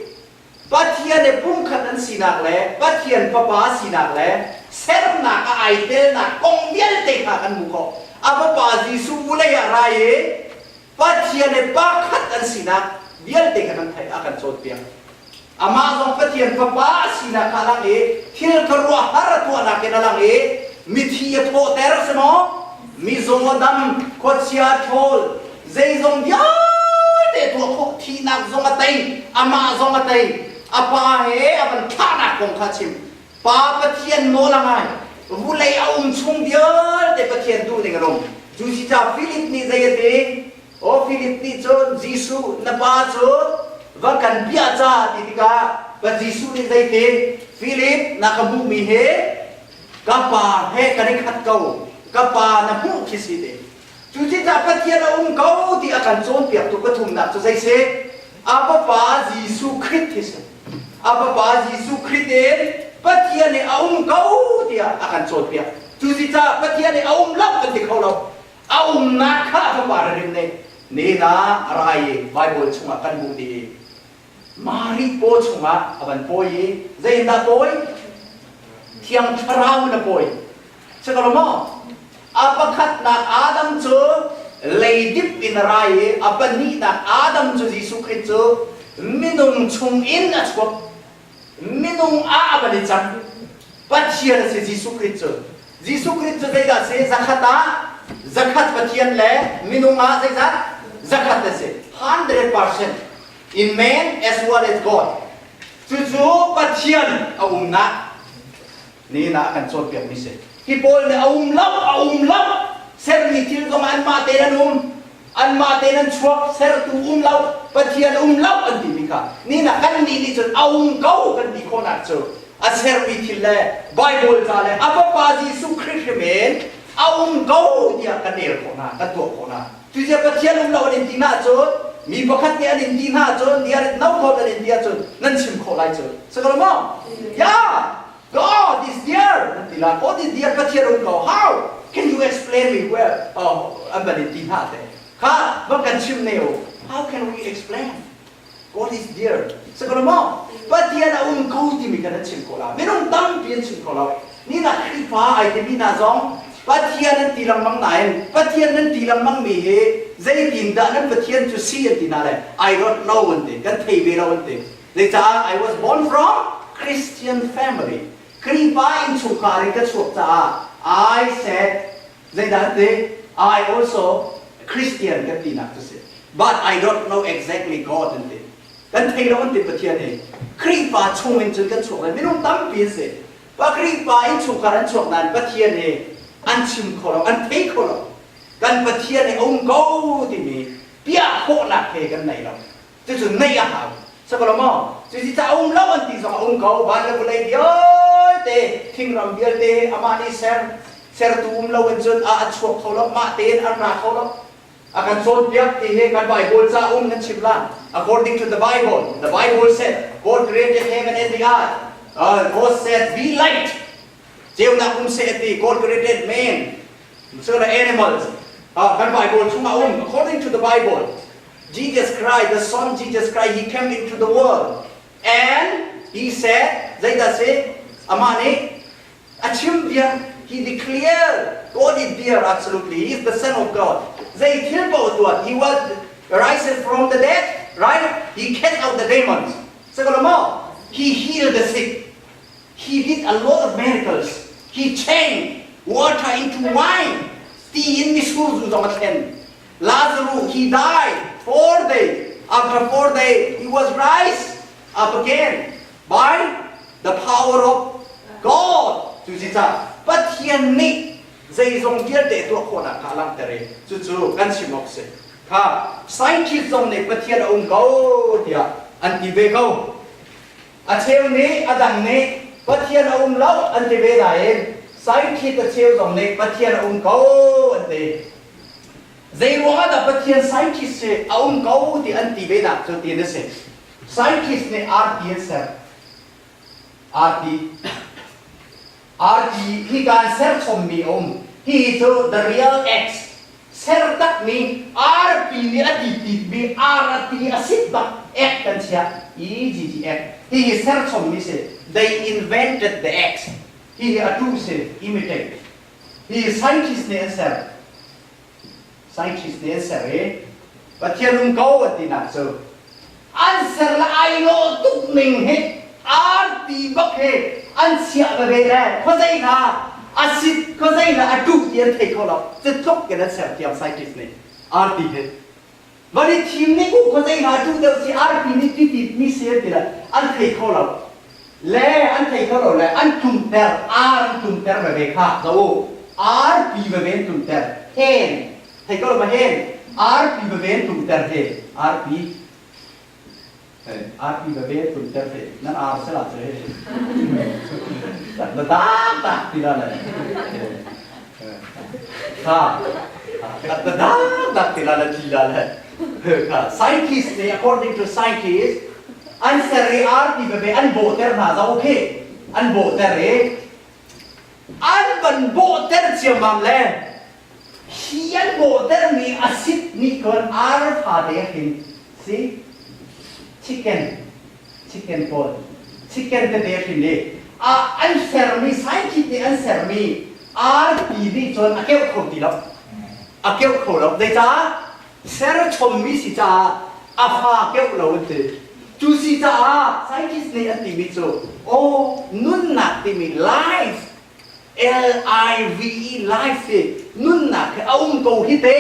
Pathian he pumkhat an sinak le Pathian fapa sinak le sernak ah ai telnak kong vialte kha kan hmuh khawh. A fapa Jesuh vulei ah ra i. Pathian le pakhat an sinak vialte kha kan theih a kan cawnpiak. Amah zong Pathian Fapa a sinak kha a lang i thil khuaruahhar a tuahnak in a lang i mithi a thawhter si maw? Mizaw a dam, khuachia a ṭhawl, zeizong vialte tuah khawh, thihnak zong a tei, amah zong a tei. A pa he a van thlahnak kong kha a chim. Pa Pathian nawl a ngai. Vulei a um chung vialte Pathian duh ning a um. Cu si ca Philip nih zei a ti? Aw Philip nih cun Jesuh na pa cu va kan bia ca ti tikah pa Jesuh nih zei ti? Philip na ka hmuhmi hi ka pa he kan i khat ko. Ka pa na hmuh khi si ti. Cu cicah Pathian a um ko ti a kan cawnpiaktu pathumnak cu zei si? A Fapa Jesuh Khrih hi si. A Fapa Jesuh Khrih in Pathian nih a um ko tiah a kan cawnpiak. Cu cicah Pathian nih a um lo kan ti kho lo. A umnak kha a Fapa rim nih nihin ah a ra i Baibal chungah kan hmuh dih i Mari paw chungah a van pawi i zeitindah pawi? Thiang Thlarau in a pawi. Si ko lo maw? A pakhatnak Adam cu leidip in a ra i a pahnihnak Adam cu Jesuh Khrih cu minung chung in a chuak. Minung ah a van i cang. Pathian a si Jesuh Khrih cu. Jesuh Khrih cu zeidah a si? Zakhat ah zakhat Pathian le minung ah zeizat? Zakhat a si. 100% in man as well as God. Cucu Pathian a umnak Nihin ah a kan cawnpiakmi si. Hi pawl nih a um lo, a um lo. Sermi thil zong anmah tein an um. Anmah tein an chuak, sertu um lo, Pathian um lo an timi kha. Nihin ah kannih nih cun a um ko kan ti khawhnak cu a sermi thil le Bible ca le a Fapa Jesuh Khrih hrim in a um ko tiah kan el khawh hna, kan tuah khawh hna. Cucia Pathian um lo an in ti hna ahcun mi pakhat nih an in ti hna ahcun there is no God an in ti ahcun nan chim khawh lai cu. Si ko lo maw? Yeah! God is there nan ti lai. God is there Pathian um ko. How can you explain me where oh an van in ti hna te. Kha van kan chim ne u. How can we explain? God is there. Sakalo maw? Pathian a um ko timi kan an chim ko la. Minung tampi an chim ko lo. Ni na Khrihfa ai timi hna zong Pathian an ti lengmang nain Pathian nan ti lengmang mi hi zeitin dah nan Pathian cu si an ti hna le I don't know an ti. Kan thei ve lo an ti. Zeicah I was born from Christian family. Khrihfa innchungkhar in ka chuak caah I said zeidah an ti? I also Christian kan tinak cu si. But I don't know exactly God an ti. Kan thei lo an ti Pathian hi. Khrihfa chung in cun kan chuak lai. Minung tampi an si. Pa Khrihfa innchungkhar an chuak nain Pathian hi an chim kho lo, an thei kho lo. Kan Pathian hi a um ko timi piah khawhnak he kan nei lo. Cucu neih a hau. Sakalo maw? Cuci ca a um lo an ti zong a um ko. Van le vawlei vialte, thingram vialte amah nih ser. Sertu um lo in cun a a chuak kho lo, mah tein an ra kho lo. A kan cawnpiak ti hi kan Bible ca um nan chim la. According to the Bible, the Bible said, God created heaven and the earth. God said, be light. Ceunak um seh ti, God created man. So the animals. Kan Bible chungah um, according to the Bible. Jesus Christ, the Son Jesus Christ, he came into the world and he said, zeidah si? Amah nih a chim bia, he declared God is there absolutely. He is the Son of God. Zei thil paoh tuah, he was risen from the dead, right? He cast out the demons. Sakalo He healed the sick. He did a lot of miracles. He changed water into wine. Ti in mitsur zu zong a thlen. Lazarus, he died 4 days. After 4 days, he was raised up again by the power of God. Cu si ca Pathian nih zeizong vialte tuah khawhnak kha a langhter i cucu kan chim awk si. Kha scientist zong nih Pathian a um ko tiah an ti ve ko. A cheu nih a dang nih Pathian a um lo an ti ve nain scientist a cheu zong nih Pathian a um ko an ti. Zei ruangah dah Pathian scientist hi a um ko ti an ti ve nak cu ti na si. Scientist nih arti an ser. Arti. Arti hi kan ser chommi a um. Hi cu the real X. Ser takmi arpi nih a ti tikmi ar a ti a sit bak ek kan chiah. E G G X. Hi hi ser chommi si. They invented the X. Hi hi a tu si. Imitate. Hi scientist nih an ser. Scientist nih an ser i. Pathian um ko an tinak cu an ser le ai lawh tuk ning hi arti bak he an chiah veve le khuazei hna a sit khuazei hna a ṭuh ti an thei kho lo. Cu tluk in an ser thiam scientist nih arti hi. Van i thim ning u khuazei hna ṭuh deuh si arpi nih ti ti mi si an ti le an thei kho lo. Le an thei kho lo le an tlumter ar an tlumter veve kha zo u. Arpi veve an tlumter hen thei ko lo ma hen arpi veve an tlumter he arpi arpi veve an tlumter he nan ar sela cu he na dak dak ti la le kha na dak dak ti la le ti la le kha scientist nih according to scientist an ser i arpi veve an bawhter hna za okay an bawhter i an van bawhter ciammam le hi an bawhtermi a sit nih cun ar fate a hrin si chicken chicken pawl chicken tete a hrin i a an sermi scientist nih an sermi arpi nih cun a keuh kho ti lo a keuh kho lo zeicah ser chommi si caah a fa keuh lo an ti cu si caah scientist nih an timi cu aw nunnak timi life L-I-V-E life hi nunnak hi a um ko hi te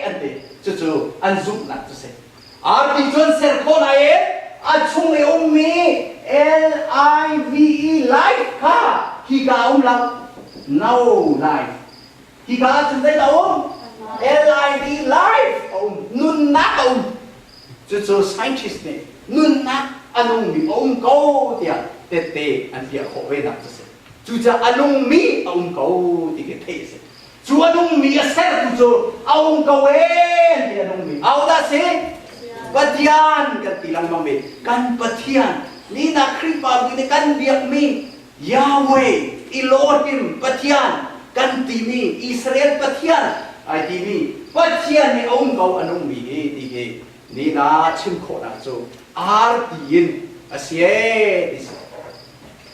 an ti. Cucu an zumhnak cu si. Arti cu an ser khawh nain a chung i ummi L-I-V-E life kha hika a um lo. No life. Hika ahcun zeidah a um? L-I-V life a um. Nunnak a um. Cucu scientist nih nunnak a nungmi a um ko tiah tette an piah khawh ve nak cu si. Cucaah a nungmi a um ko ti khi theih a si. Cu a nungmi a sertu cu a um ko ee ti a nungmi. Ahodah si? Pathian kan ti lengmang mi kan Pathian nina Khrihfabu nih kan biakmi Yahweh Elohim Pathian kan timi Israel Pathian ai timi Pathian nih a um ko a nungmi hi ti hi nina chim khawhnak cu arti in a si ee ti si.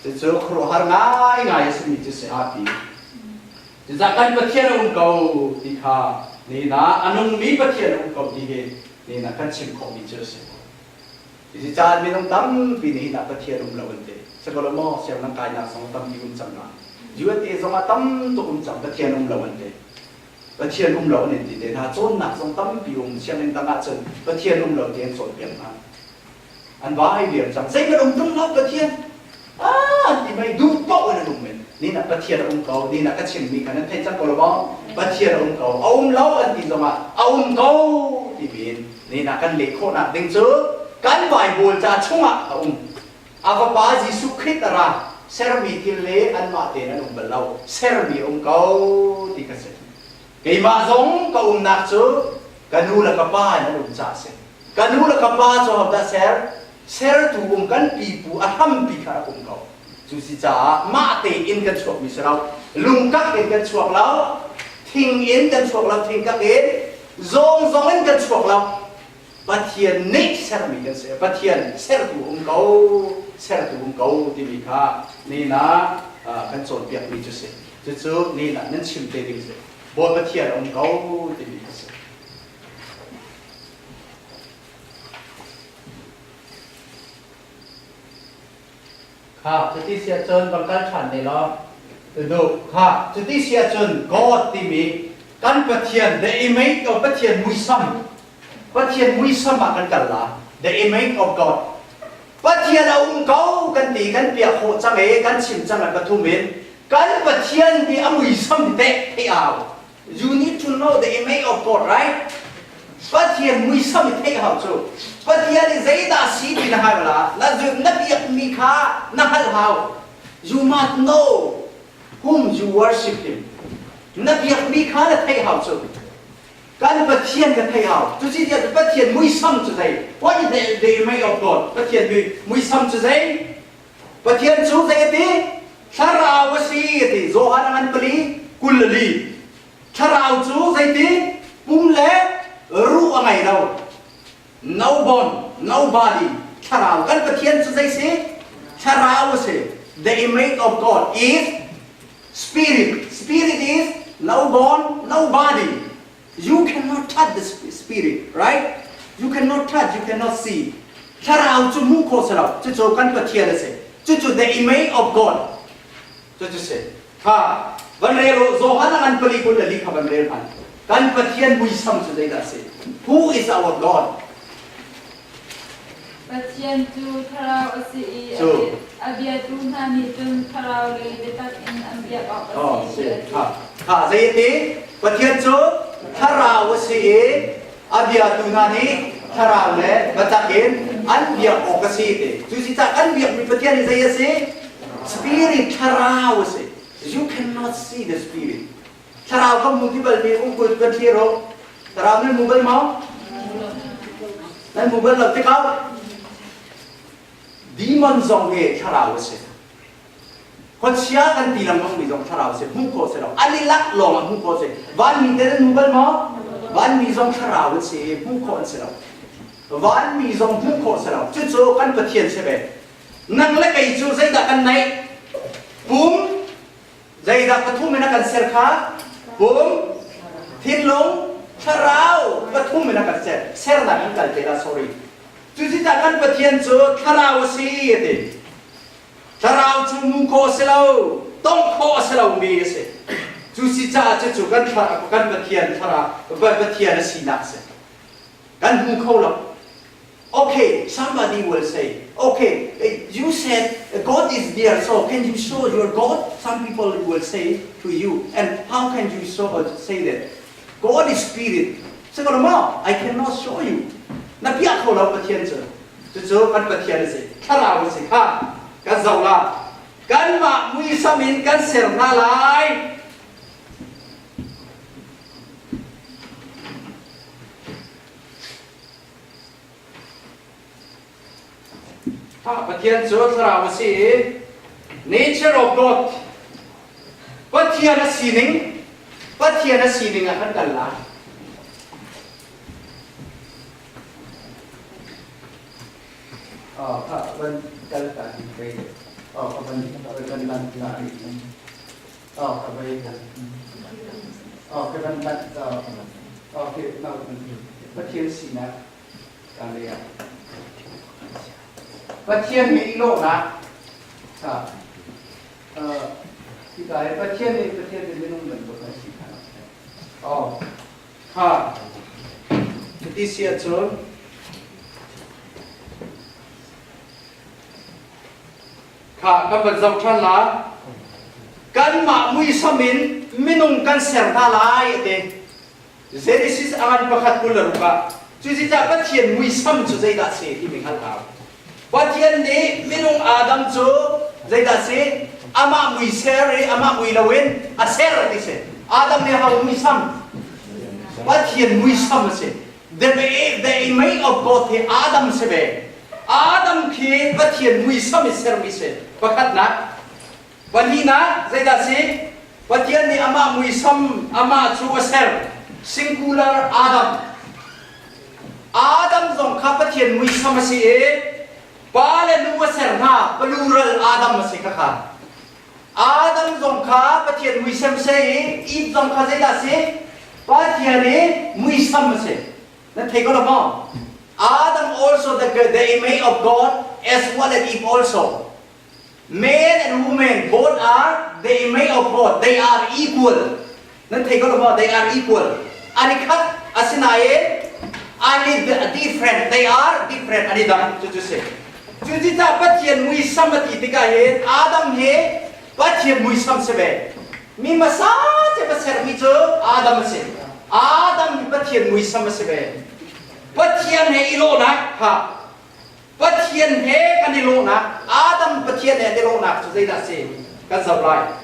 Cucu khuaruahhar ngaingai a simi cu si arti. Cucaah kan Pathian a um ko ti kha nina a nungmi Pathian a um ko ti hi nina kan chim khawhmi cu a si. Cucaah minung tampi nih hinah Pathian um lo an ti. Sikaw maw sianginn kainak zong tampi um cang na. USA zong ah tam tuk um cang Pathian um lo an ti. Pathian um lo an in ti te hna. Cawnnak zong tampi um sianginn dang ahcun Pathian um lo ti an cawnpiak hna. An vai viar cang. Zeihmanh um tung lo Pathian. Ah ti mei duh paoh in an um men. Ni nak Pathian a um ko. Ni nak ka chimmi kha nan thei cang ko lo maw? Pathian a um ko. A um lo an ti zongah a um ko timi in ni nak kan leh khawhnak ding cu kan Bible ca chungah a um. A fapa Jesuh Khrih a ra. Sermi thil le anmah tein an um bal lo. Sermi a um ko ti kha si. Keimah zong ka umnak cu ka nu le ka pa in an um caah a si. Ka nu le ka pa cu hodah ser? Sertu um kan pipu a hrampi kha rak um ko. Cu si caah mah tein kan chuakmi si lo. Lungkak in kan chuak lo. Thing in kan chuak lo. Thingkak in. Zawng zong in kan chuak lo. Pathian nih sermi kan si. Pathian sertu um ko, sertu um ko timi kha nina kan cawnpiakmi cu si. Cucu nina nan chim te ding si. Bawi Pathian a um ko timi kha si. Kha cuti si ahcun van kal ṭhan ne law duh kha cuti si ahcun God timi kan Pathian the image of Pathian muisam Pathian muisam ah kan kal la the image of God Pathian a um ko kan ti kan piah khawh cang e kan chim cang an pathum in kan Pathian hi a muisam teh thei au You need to know the image of God, right? Pathian muisam i theih hau cu. Pathian i zeidah si ti na hngal la, na na biakmi kha na hngalh hau. You must know whom you worship him. Na biakmi kha na theih hau cu. Kan Pathian ka theih hau. Cu si tiah Pathian muisam cu zei? What is the, the image of God? Pathian muisam cu zei? Pathian cu zei a ti? Thlarau a si a ti. Johan a ngan pali 24. Thlarau cu zeiti? Pum le ruh a ngei lo. No bone, no body. Thlarau. Kan Pathian cu zei si? Thlarau a si. The image of God is spirit. Spirit is no bone, no body. You cannot touch the spirit, right? You cannot touch, you cannot see. Thlarau cu hmuh khawh si lo. Cucu kan Pathian a si. Cucu the image of God. Cucu si. Kha van rel u Johan a ngan pali 24 kha van rel hmanh. Kan Pathian muisam cu zeidah a si? Who is our God? Pathian cu thlarau a si i a biatu hna nih cun thlarau le biatak in an biak awk a si ti a ti. Kha zei a ti? Pathian cu thlarau a si i a biatu hna nih thlarau le biatak in an biak awk a si ti. Cu si cah kan biakmi Pathian hi zei a si? Spirit thlarau a si. You cannot see the spirit. Thlarau kan hmu ti balmi um kul kan thlir u. Thlarau nan hmu bal maw? Nan hmu bal lo tikah demon zong hi thlarau a si. Khuachia kan ti lengmang mi zong thlarau a si. Hmuh khawh si lo. An i lak lawng ah hmuh khawh si. Vanmi te nan hmu bal maw? Vanmi zong thlarau an si i hmuh khawh an si lo. Vanmi zong hmuh khawh si lo. Cucu kan Pathian si ve. Nang le kei cu zeidah kan neih? Pum, Zeidah pathum in a kan ser kha? Pum, thinlung, thlarau pathum in a kan ser. Sernak an kal te la sorry. Cuticah kan Pathian cu thlarau a si a ti. Thlarau cu mu khawh a si lo, tongh khawh a si lomi a si. Cu si caah cucu kan kan Pathian thlarau Pathian a sinak a si. Kan hmu kho lo. Okay, somebody will say, okay, you said God is there, so can you show your God? Some people will say to you, and how can you show, say that? God is spirit. Siguro mo, I cannot show you. Na piah kho lo Pathian cu. Cucu kan Pathian a si. Thlarau a si kha. Kan zoh la. Kanmah muisam in kan ser hna lai. Pathian cu thlarau a si i nature of God Pathian a sining Pathian a sining ah kan kal lai. Oh, kha van kal ta ni ve. Oh, ka van van lan ta ni. Oh, ka vai Oh, ka van lan ta. Okay, now Pathian sinak kan lei ah. Pathian he i lawhnak hika hi Pathian nih Pathian nih minung bantuk an si kha. Oh, kha. Cuti si ahcun Kha kan van zoh ṭhan la. Kanmah muisam in minung kan ser hna lai a ti. Genesis a ngan pakhat 26 ah. Cuticah Pathian muisam cu zeidah si timi hngalh hau. Pathian nih minung Adam cu zeidah si? Amah mui ser i amah mui loin a ser ti si. Adam nih ho muisam? Pathian muisam a si. The, the image of God hi Adam si ve. Adam khi Pathian muisam in sermi si. Pakhatnak. Pahnihnak zeidah si? Pathian nih amah muisam amah cu a ser. Singular Adam. Adam zong kha Pathian muisam a si i pa le nu a ser hna plural Adam a si kha kha. Adam zong kha Pathian muisam si i Eve zong kha zeidah si? Pathian i muisam a si. Nan thei ko lo maw? Adam also the, the image of God as well as Eve also. Man and woman both are the image of God. They are equal. Nan thei ko lo maw? They are equal. An i khat asinain an i different. They are different. An i dang. Cucu si. Cuticah Pathian muisam a ti tikah hin Adam hi Pathian muisam si ve. Mi hmasa cem a sermi cu Adam a si. Adam hi Pathian muisam a si ve. Pathian he i lawhnak kha Pathian he kan i lawhnak Adam Pathian he an i lawhnak cu zeidah a si? Kan zoh lai.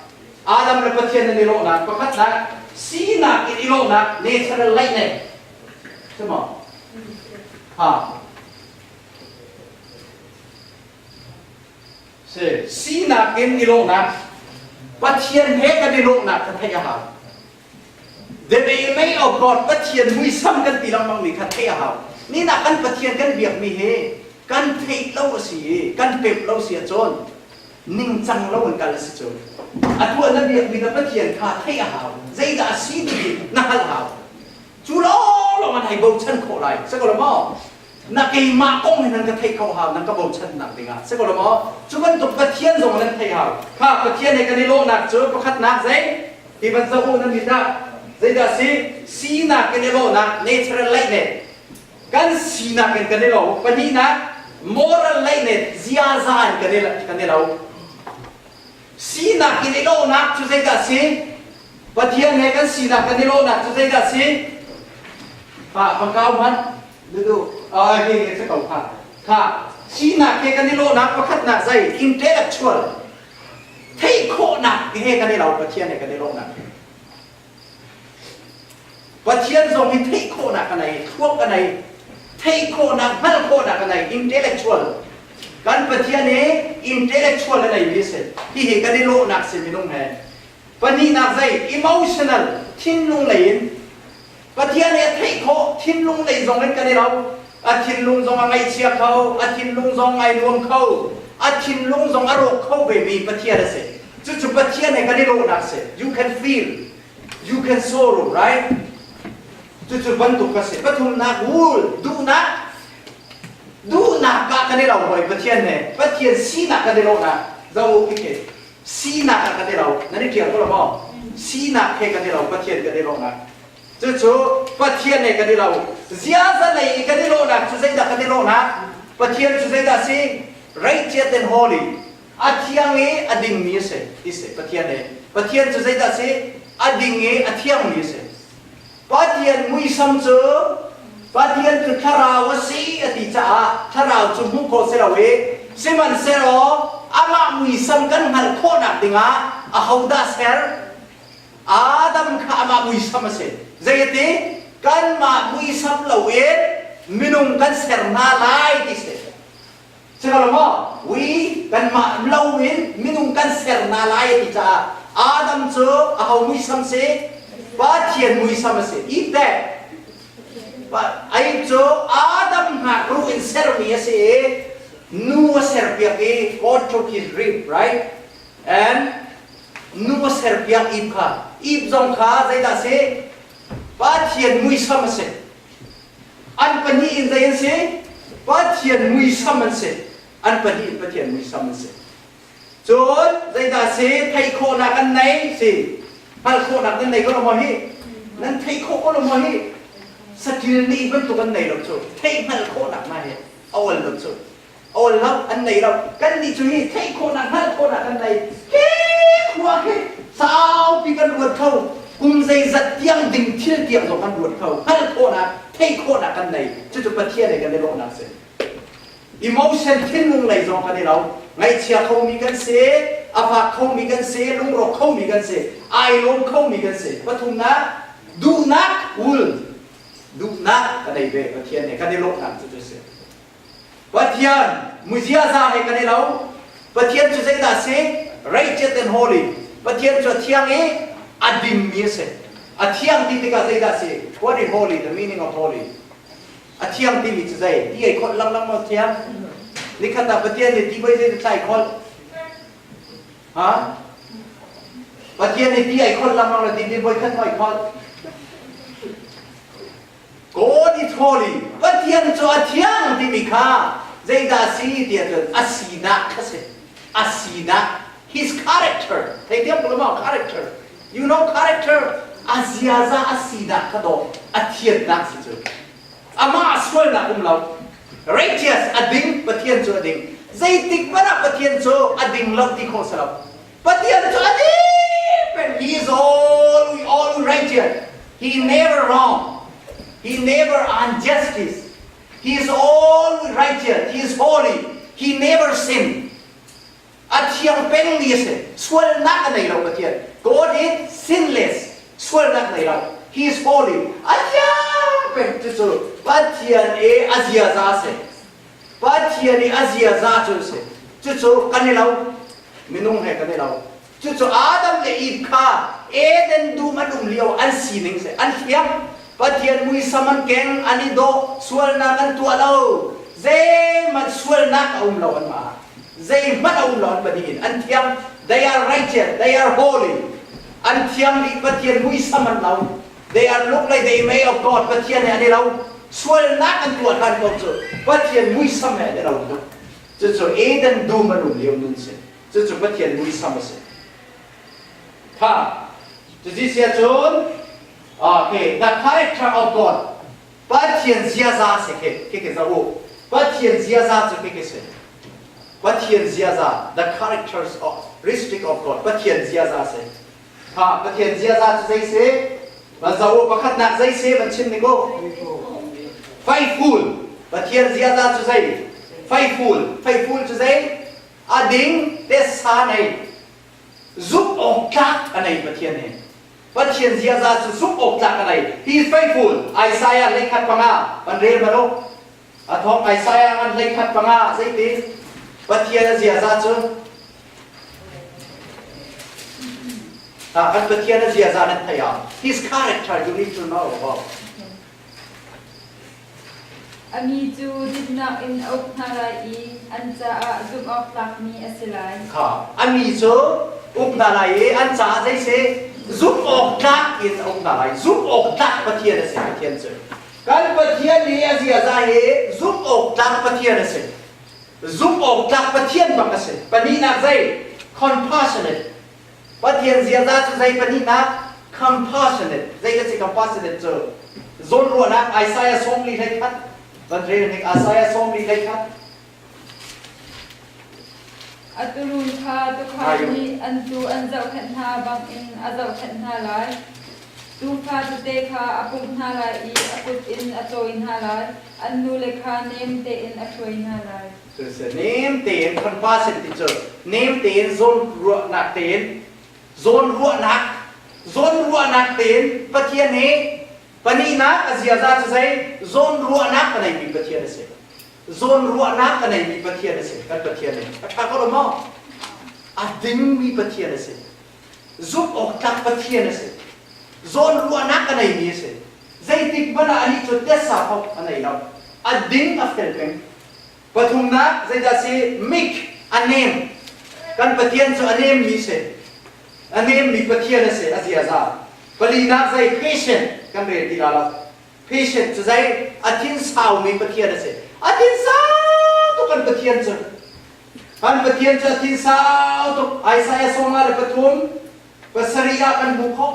Adam le Pathian an i lawhnak pakhatnak sinak in i lawhnak natural likeness. Si maw? Ha. Si. Sinak in i lawhnak Pathian he kan i lawhnak kha theih a hau. The image of God Pathian muisam kan ti lengmang mi kha theih a hau. Ni nak kan Pathian kan biakmi hi kan theih lo a si i kan pemh lo si ahcun ningcang lo in kal a si cu. Atu ah na biakmi na Pathian kha theih a hau. Zeidah a si ti na hngalh hau. nai bochan khawh lai. Si ko lo maw? Na keimah kong hi nan ka theih kho hau, nan ka bochannak dingah. Si ko lo maw? Cu bantuk Pathian zong nan theih hau. Kha Pathian he kan i lawhnak cu pakhatnak zei? Hi van zoh u nan mit ah. Zeidah si? Sinak in i lawhnak, natural likeness. Kan sinak in kan i lo. Pahnihnak, moral likeness, ziaza in kan i, kan i lo. Sinak in i lawhnak cu zeidah si? Pathian he kan sinak kan i lawhnak cu zeidah si? Kha pangkau hmanh dudu ah hi hi si ko kha. Kha sinak he kan i lawhnak pakhatnak zei intellectual theih khawhnak he kan i lo Pathian he kan i lawhnak. Pathian zong hi theih khawhnak a nei, thluak a nei, theih khawhnak, hngalh khawhnak a nei, intellectual. Kan Pathian hi intellectual a neimi a si. Hihi kan i lawhnak si minung he. Pahnihnak zei? Emotional, thinlung lei in. Pathian hi a theih khawh, thinlung lei zong in kan i lo. A thinlung zong a ngaihchia kho, a thinlung zong ai nuam kho, a thinlung zong a rawk kho vemi Pathian a si. Cucu Pathian he kan i lawhnak si. You can feel. You can sorrow, right? Cucu bantuk ka si. Pathumnak wool, duhnak. Duhnak ah kan i lo hoi Pathian he. Pathian sinak kan i lawhnak. Zo u khi Sinak ah kan i lo. Nan i ṭial ko lo maw? Sinak he kan i lo. Pathian kan i lawhnak. Cucu Pathian he kan i lo. Ziaza lei i kan i lawhnak cu zeidah kan i lawhnak? Pathian cu zeidah si? Righteous and holy. A thiang i a dingmi a si ti si Pathian he. Pathian cu zeidah a si? A ding i a thiangmi a si. Pathian muisam cu Pathian cu thlarau a si a ti caah thlarau cu hmuh khawh si lo i sihmanhsehlaw amah muisam kan hngalh khawhnak dingah ahodah ser? Adam kha amah muisam a si. Zei a ti? Kanmah muisam loin minung kan ser hna lai ti si. Sihmanhsehlaw maw ui kanmah loin minung kan ser hna lai a ti caah Adam cu aho muisam si? Pathian muisam a si. Eve teh ai cu Adam ngakruh in sermi a si i nu a serpiak i God took his rib, right? And nu a serpiak Eve kha. Eve zong kha zeidah a si? Pathian muisam a si. An pahnih in zei an si? Pathian muisam an si. An pahnih in Pathian muisam an si. Cun zeidah si? Theih khawhnak an nei si. Hngalh khawhnak nan nei ko lo maw hi? Nan theih khawh ko lo maw hi? Saṭil nih bantuk an nei lo cu. Theih hngalh khawhnak hna hi a ol lo cu. Awl lo an nei lo. Kannih cu hi theih khawhnak hngalh khawhnak kan nei. Hi khua khi saupi kan ruat kho. Kum zeizat tiang ding thil tiang zong kan ruat kho. Hngalh khawhnak, theih khawhnak kan nei. Cucu Pathian he kan i lawhnak si. Emotion thinlung lei zong kan i lo. Ngaihchia khomi kan si, a fak khomi kan si, lungrawk khomi kan si, ai lawm khomi kan si. Pathumnak, duhnak will. Duhnak ka nei ve Pathian he kan i lawhnak cu cu si. Pathian muziaza he kan i lo. Pathian cu zeidah a si? Righteous and holy. Pathian cu a thiang i a dingmi a si. A thiang ti tikah zeidah a si? What is holy? The meaning of holy. A thiang timi cu zei? Ti ei kholh lengmang maw thiang? Nikhat ah Pathian nih ti voi zei tlai kholh? Ha? Pathian nih ti ei kholh lengmang le ti ti voi khat voi kholh? God is holy. Pathian cu a thiang timi kha zeidah a si ti ahcun a sinak kha si. A sinak. His character. Theithiam ko maw? Character. You know character? A ziaza a sinak kha dawh. A thiannak si cu. Amah sualnak um lo. Righteous a ding. Pathian cu a ding. Zeitik hmanh ah Pathian cu a ding lo ti khawh si lo. Pathian cu a ding peng. He is all, all righteous. He never wrong. He never injustice. He is all righteous. He is holy. He never sin. A thiang pengmi a si. Sualnak a nei lo Pathian. God is sinless. Sualnak nei lo. He is holy. A thiang peng cucu Pathian i a ziaza a si. Pathian i a ziaza cu a si. Cucu kan i lo. Minung he kan i lo. Cucu Adam le Eve kha Eden dum an um lio an sining si. An thiang. Pathian muisam an keng, an i dawh, sualnak an tuah lo. Zeihmanh sualnak a um lo anmah ah. Zeihmanh a um lo an pahnih in. An thiang. They are righteous. They are holy. An thiang dih. Pathian muisam an lo. They are look like the image of God. Pathian he an i lo. Sualnak an tuah hlan ko cu Pathian muisam he an i lo tuk. Cucu Eden dum an um lio nun si. Cucu Pathian muisam a si. Kha. Cuci sia cun okay, the character of God. Pathian ziaza si khi khi khi zoh u. Pathian ziaza cu khi khi si. Pathian ziaza, the characters of restrict of God. Pathian ziaza si. Kha Pathian ziaza cu zei si? Van zoh u pakhatnak zei si van chim ning u. Faithful. Pathian ziaza cu zei? Faithful. Faithful cu zei? A ding tessa nei. Zumh awk tlak a nei Pathian hi. Pathian ziaza cu zumh awk tlak a nei. He is faithful. Isaiah leikhat panga van rel hmanh u. A thawk Isaiah ngan hleikhat panga zeitin Pathian a ziaza cu Ah, kan Pathian a ziaza nan thei ah his character you need to know about. A mi cu dinnak in a uk hna lai i an caah zumh awk tlakmi a si lai. Kha a mi cu uk hna lai i an caah zei si zumh awk tlak in a uk hna lai. Zumh awk tlak Pathian a si Pathian cu. Kan Pathian hi a ziaza hi zumh awk tlak Pathian a si. Zumh awk tlak Pathian bak a si. Pahnihnak zei? Compassionate. Pathian ziaza cu zei pahnihnak? Compassionate. Zei kan si compassionate cu? Zawnruahnak Isaiah sawmli 11. Van rel hnik Isaiah sawmli 11. A turun kha tuukhal nih an tuu an zohkhenh hna bangin a zohkhenh hna lai. Tuufa tete kha a pumh hna lai i a kut in a cawi hna lai. An nule kha nem tein a hruai hna lai. Nem tein compassion ti cu nem tein zawnruahnak tein zawnruahnak zawnruahnak tein Pathian hi pahnihnak a ziaza cu zei zawnruahnak a neimi Pathian a si. Zawnruahnak a neimi Pathian a si. Kan Pathian nih a ṭha ko lo maw? A dingmi Pathian a si. Zumh awk tlak Pathian a si. Zawnruahnak a neimi a si. Zeitik hmanh ah anih cu tessa hawk a nei lo. A ding a fel peng. Pathumnak zeidah si? Meek, a nem. Kan Pathian cu a nemmi si. A nemmi Pathian a si, a ziaza. Palinak zei? Patient kan rel ti la lo. Patient cu zei a thin saumi Pathian a si. A thin sau tuk kan Pathian cu. Kan Pathian cu a thin sau tuk. Isaiah 53 pasarih ah kan hmu khawh.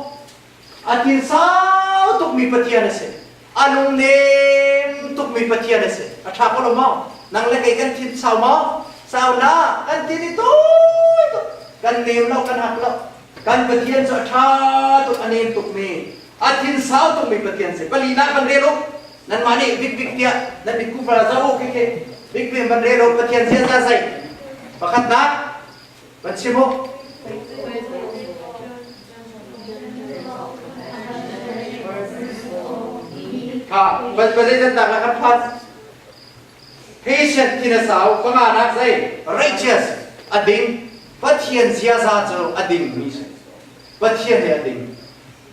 A thin sau tukmi Pathian a si. A lungnem tukmi Pathian a si. A ṭha ko lo maw? Nang le kei kan thin sau maw? Sau na kan thin i tawi tuk. Kan nem lo, kan hak lo. Kan Pathian cu a ṭha tuk, a nem tukmi a thin sau tukmi Pathian si. Palinak van rel u. Nanmah nih bik bik tiah nan mit kufar zoh u khi bik bik van rel u Pathian ziaza zei. Pakhatnak van chim u. Kha pa zeizatnak la kan phan. Patient thin a sau panganak zei righteous a ding Pathian ziaza cu a dingmi si. Pathian hi a ding.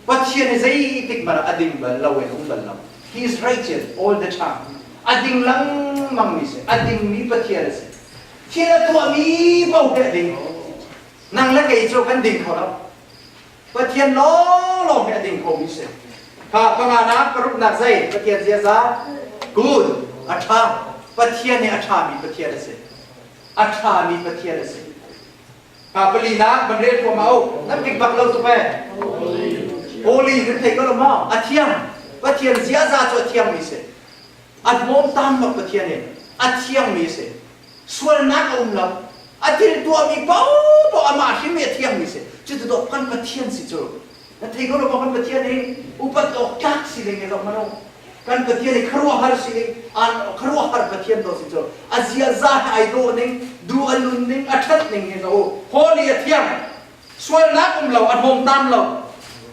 Pathian hi zeitik hmanh ah a ding bal lo in um bal lo. He is righteous all the time. A ding lengmang mi si. A dingmi Pathian a si. Thil a tuahmi paoh hi a ding. Nang le kei cu kan ding kho lo. Pathian lawnglawng hi a ding khomi si. Kha panganak paruknak zei Pathian ziaza? Good. A ṭha. Pathian hi a ṭhami Pathian a si. A ṭhami Pathian a si. Pa palinak van rel ko ma u. Nan pik bak lo tuk e. Holy nan thei ko lo maw? A thiang. Pathian ziaza cu a thiangmi si. A hnawm tam lo Pathian in. A thiangmi si. Sualnak a um lo. A thil tuahmi paohpaoh amah hrim i a thiangmi si. Cucu dawh kan Pathian si cu. Na thei ko lo maw kan Pathian hi upat awk tlak si ding hi zoh hmanh u. Kan Pathian hi khuaruahhar si ding, khuaruahhar Pathian dawh si cu. A ziaza he ai dawh ning, duh a nun ning, a ṭhat ning hi zoh u. Holy a thiang. Sualnak um lo, a hnawmtam lo.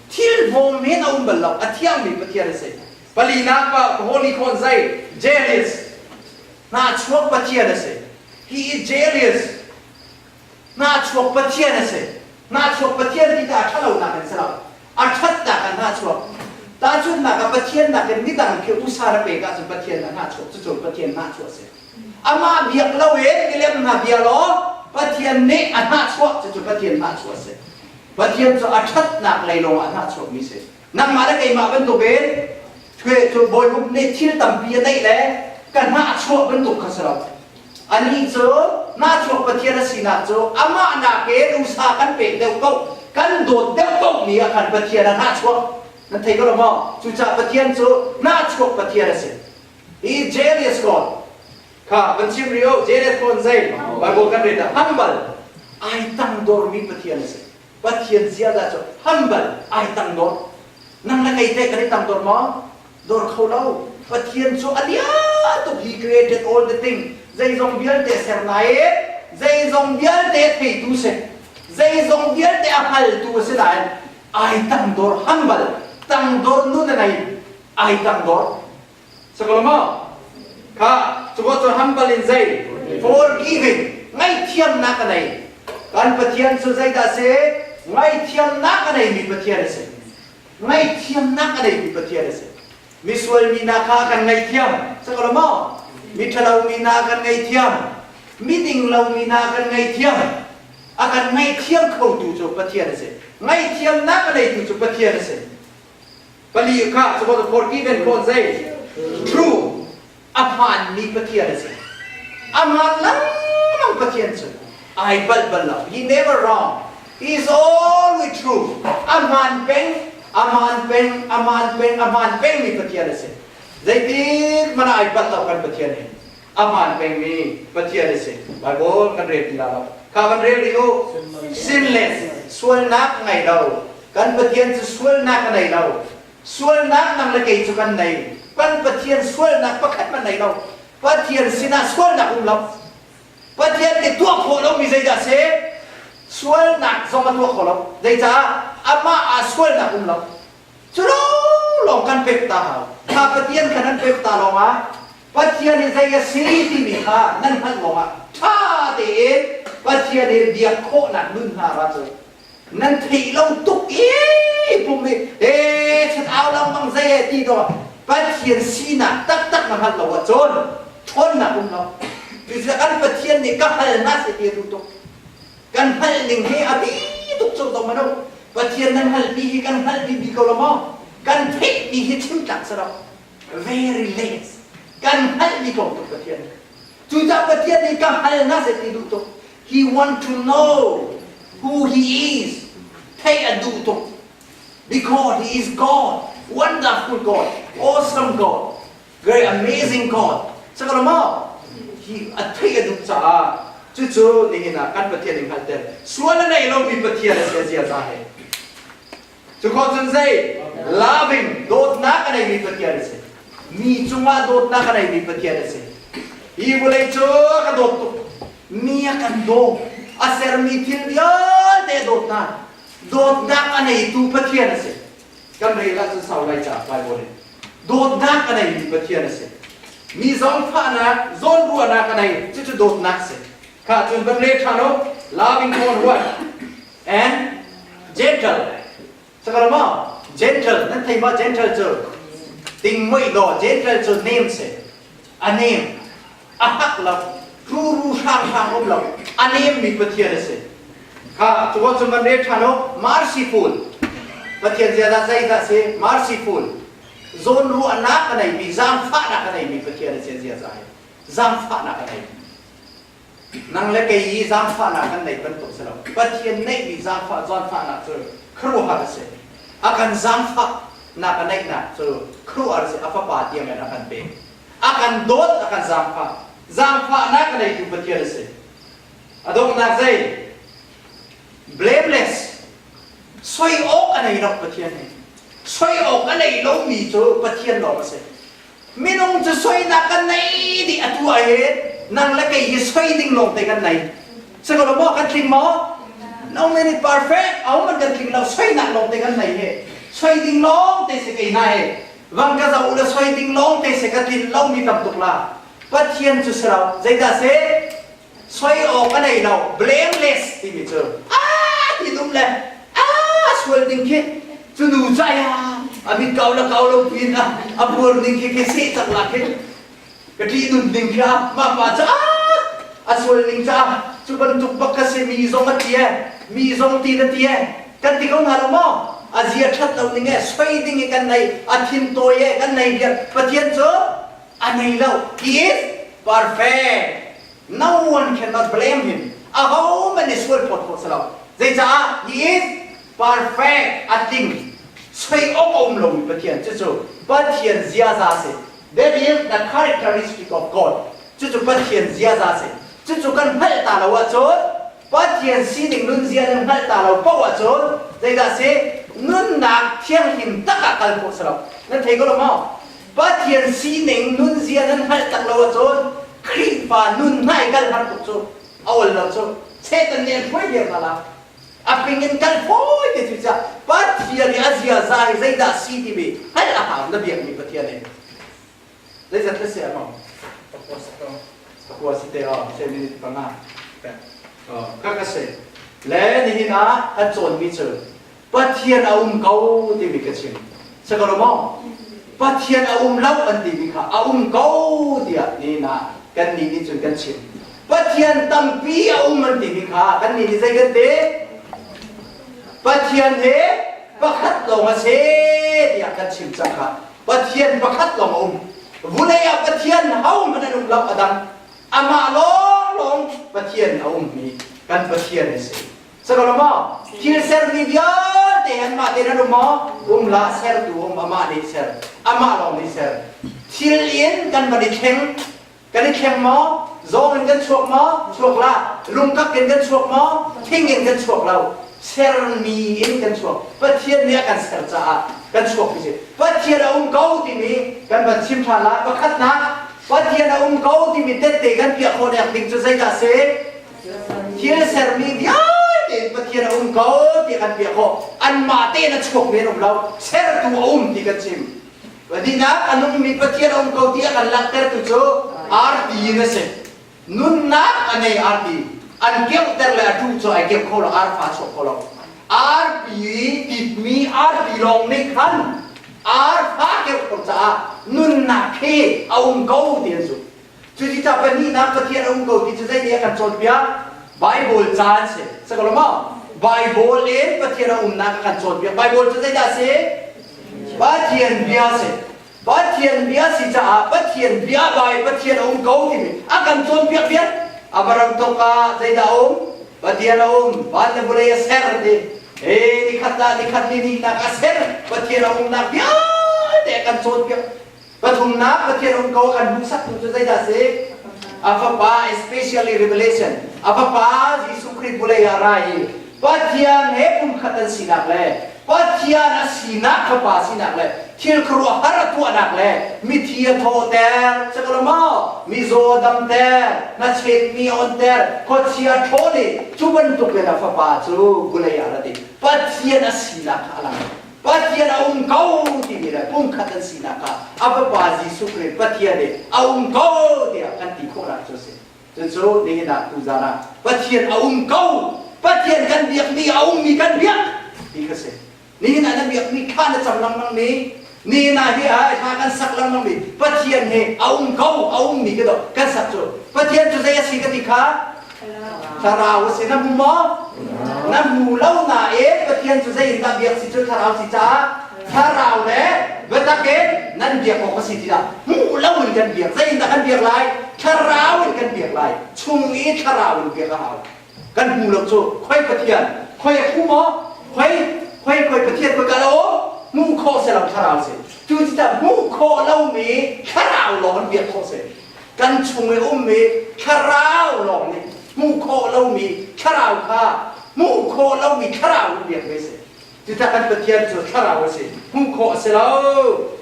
Thil hnawm men a um bal lo. A thiangmi Pathian a si. Palinak pa Holy Khon zei jealous. Hnachuak Pathian a si. He is jealous. Hnahchuak Pathian a si. Hnahchuak Pathian ti ta a ṭhalonak in si lo. A ṭhatnak ah hnahchuak. Tahchunhnak ah Pathian nakin midang khi usa na pek ahcun Pathian a hnahchuak. Cucu Pathian hnahchuah a si. Amah biak lo in milem hna bia law Pathian nih a hnahchuah. Cucu Pathian hnahchuah a si. Pathian cu a ṭhatnak lei lawngah a hnahchuakmi si. Nangmah le keimah bantukin cu bawibup nih thil tampi a neih le ka hnahchuah bantuk kha si lo. Anih cu hnahchuak Pathian a sinak cu amah nakin usa kan pek deuh ko, kan dawt deuh ko mi ah khan Pathian a hnahchuak. Nan thei ko lo maw? Cucaah Pathian cu hnahchuak Pathian a si. He is jealous God. Kha kan chim rih o, jealous God zei? Bible kan read ah humble, ai tangdormi Pathian a si. Pathian ziaza cu humble, ai tangdor. Nang le kei teh kan i tangdor maw? Dor kho lo. Pathian cu a lian tuk. He created all the thing. Zeizong vialte ser nain, zeizong vialte theitu si. Zeizong vialte a hngaltu a si nain, ai tangdor, humble, tangdor nun a ngei. Ai tangdor. Sakolo maw? Kha, cu cu humble in zei? Forgiving, ngaihthiamnak a nei. Kan Pathian cu zeidah si? Ngaihthiamnak a neimi Pathian a si. Ngaihthiamnak a neimi Pathian a si. Misual mi hna kha kan ngaihthiam. Sakolo maw? Mi ṭhalo mi hna kan ngaihthiam. Miding lo mi hna kan ngaihthiam. A kan ngaihthiam khotu cu Pathian a si. Ngaihthiamnak a neitu cu Pathian a si. Pali kha suppose forgiven ko zei true a hmaanmi Pathian a si. A hmaan lengmang Pathian cu ai palh bal lo. He never wrong. He is always true. A hmaan peng, a hmaan peng, a hmaan peng, a hmaan pengmi Pathian a si. Zeitik hmanh ah ai palh lo kan Pathian hi. A hmaan pengmi Pathian a si. Bible kan rel ti la lo. Kha kan rel rih u. Sinless, sualnak ngei lo. Kan Pathian cu sualnak a nei lo. Sualnak nang le kei cu kan nei. Kan Pathian sualnak pakhat hmanh nei lo. Pathian sinah sualnak um lo. Pathian nih tuah khawh lomi zeidah si? Sualnak zong a tuah kho lo. Zeicah? Amah ah sualnak um lo. Cu lawng kan pek ta hau. Kha Pathian kha nan pek ta lawngah Pathian hi zei a si timi kha nan hngalh lawngah ṭha tein Pathian hi biak khawhnak nun hna ra cu nan theih lo tuk i pum i he chan au lengmang zei e ti to Pathian sinak taktak na hngalh lo ahcun ṭhawnnak um lo. Cucaah kan Pathian nih ka hal na si ti a duh tuk. Kan hngalh ning hi a bi tuk cu dong mano. Pathian nan hngalhmi hi kan hngalhmi bi ko lo maw? Kan theihmi hi chim tlak si lo. Very less. Kan hngalhmi ko tuk Pathian. Cucaah Pathian nih ka hngal na se ti duh tuk. He want to know who he is. Theih a duh tuk. Because he is God. Wonderful God. Awesome God. Very amazing God. Sakalo maw? Hi a theih a duh caah cucu nihin ah kan Pathian nih hngalhter. Sual a nei lomi Pathian a si a zia ca he. Cu khawh cun zei? Loving, dawtnak a neimi Pathian a si. Mi cungah dawtnak a neimi Pathian a si. Hi vawlei cu a ka dawt tuk. Mi a kan daw. A sermi thil vialte a dawt hna. Dawtnak a neitu Pathian a si. Kan rel ahcun sau lai caah Bible in. Dawtnak a neimi Pathian a si. Mi zaangfahnak, zawnruahnak a nei, cucu dawtnak si. Kha cun van rel ṭhan u. Loving on what? And gentle. Sakala ma? Gentle. Nan thei ma gentle cu? Ting moi do gentle cu name si. A name. A hak lo. Ruru hrang hrang um lo. A name mi Pathian a si. Kha cu cun van rel ṭhan u. Merciful. Pathian ziaza zeidah si? Merciful. Zawnruahnak a neimi, zaangfahnak a neimi Pathian a si ziaza hi. Zaangfahnak a nei. Nang le kei i zaangfahnak kan neih bantuk si lo. Pathian neihmi zaangfah zawnfahnak cu khuaruahhar a si. A kan zaangfahnak a neihnak cu khuaruahhar a si. A fapa tiang in a kan pek. A kan dawt, a kan zaangfah. Zaangfahnak a neitu Pathian a si. A donghnak zei? Blameless. Soi awk a nei lo Pathian nih. Soi awk a nei lomi cu Pathian lawng a si. Minung cu soinak kan nei dih atu ah hin nang le kei hi soi ding lawng te kan nei. Sikaw maw kan tling maw? No man is perfect. Aho man kan tling lo soinak lawng te kan nei he. Soi ding lawng te si kei hna he. Vang ka zoh u le soi ding lawng te si ka tlin lo mi tam tuk la. Pathian cu si lo. Zeidah si? Soi awk a nei lo. Blameless timi cu ah ti dum le ah sual ding khi cu nu ca ya a mit kau la kau lo pin a a buar ning khi khi seh cak la khi ka ṭih nun ding khi a mah pa ca a sual ning ca cu bantuk bak ka si mi zong a ti e mi zong ti na ti e kan ti ko hna lo maw? A zia ṭhat lo ning e soi ding i kan nei, a thin tawi e kan nei viar. Pathian cu a nei lo. He is perfect. No one cannot blame him. Ahohmanh nih sual phawt khawh si lo. Zeicah? He is perfect. A tling. Soi awk a um lomi Pathian. Cucu Pathian ziaza si. That is the characteristic of God. Cucu Pathian ziaza si. Cucu kan hngalh ta lo ahcun Pathian sining nunzia nan hngalh ta lo paoh ahcun zeidah si nunnak thianghlim tak ah kal khawh si lo. Nan thei ko lo maw? Pathian sining nunzia nan hngalh tak lo ahcun Khrihfa nun hna i kal har tuk cu a ol lo cu. Satan nih an hruai viar hna la. A ping in kal fawi te cu cah Pathian i a ziaza hi zeidah si timi hngalh a hau na biakmi Pathian hi. Zeizat le si a maw? Pakua si te aw, se minute panga. Ka ka si. Le nihin ah kan cawnmi cu Pathian a um ko timi ka chim. Si ko lo maw? Pathian a um lo an timi kha a um ko tiah nihin ah kan nih nih cun kan chim. Pathian tampi a um an timi kha kan nih nih zei kan ti? Pathian he pakhat lawng a si tiah kan chim cang kha. Pathian pakhat lawng a um. Vulei ah Pathian hohmanh an um lo a dang. Amah lawnglawng Pathian a ummi kan Pathian a si. Sakalama thil sermi vialte anmah tein an um maw? Um la sertu um amah nih ser. Amah lawng nih ser. Thil in kan van i thleng. Kan i thleng maw? Zawng in kan chuak maw? Chuak la. Lungkak in kan chuak maw? Thing in kan chuak lo. Sermi in kan chuak. Pathian nih a kan ser caah kan chuak ti si. Pathian a um ko timi kan van chim ṭhan lai. Pakhatnak, Pathian a um ko timi tette kan piah khawh nek ding cu zeidah si? Thil sermi vialte in Pathian a um ko ti kan piah khawh. Anmah tein a chuak men um lo. Sertu a um ti kan chim. Pahnihnak, a nungmi Pathian a um ko ti a kan langhtertu cu arti in a si. Nunnak a nei arti. An keuhter le a ṭuh cu ai keuh kho lo, arfa chuak kho lo. Arpi titmi arpi lawng nih khan arfa keuh kho caah nunnak khi a um ko ti an zumh. Cuticah pahnihnak Pathian a um ko ti cu zei nih a kan cawnpiak? Bible ca an si. Si ko lo maw? Bible in Pathian a umnak a kan cawnpiak. Bible cu zeidah a si? Pathian bia a si. Pathian bia si caah Pathian bia bai Pathian a um ko timi a kan cawnpiak vial. Abraham tok ah zeidah a um? Pathian a um. Van le vawlei a ser ti. He nikhat ah nikhat ni nihnak a ser. Pathian a umnak vialte a kan cawnpiak. Pathumnak Pathian um ko a kan hmuhsaktu cu zeidah a si? A fapa especially revelation a fapa Jesuh Khrih vulei ah ra i Pathian he pumkhat an sinak le Pathian a sinak fapa sinak le thil khuaruahhar a tuahnak le mithi a thawhter cakalo maw mizaw damter hnachetmi a onter khuachia ṭhawl i cu bantuk in a fapa cu vulei ah ra ti Pathian a sinak kha a lang Pathian a um ko timi le pumkhat an sinak ah a Fapa Jesuh Khrih Pathian nih a um ko tiah kan ti khawhnak cu a si. Cucu nihin ah tuzaan ah Pathian a um ko, Pathian kan biakmi a ummi kan biak ti kha si. Nihin ah na biakmi thla na cam lengmang mi, nihin ah hi ah hla kan sak lengmang mi Pathian hi a um ko, a ummi ka do kan sak cu. Pathian cu zei a si ka ti kha? Thlarau a si na hmu maw? Na hmu lo nain Pathian cu zei in dah biak si cu thlarau si caah thlarau le biatak in nan biak awk a si tiah hmuh lo in kan biak. Zei in dah kan biak lai? Thlarau in kan biak lai. Chung i thlarau in biak a hau. Kan hmu lo cu khoi Pathian, khoi a phu maw? Khoi khoi khoi Pathian khoi ka lo hmuh khawh si lo thlarau si. Cu ti hmuh khawh lomi thlarau lawng in biak khawh si. Kan chung i ummi thlarau lawng nih hmuh khawh lomi thlarau kha hmuh khawh lomi thlarau in biak ve si. Cucaah kan Pathian cu thlarau a si. Hmuh khawh a si lo.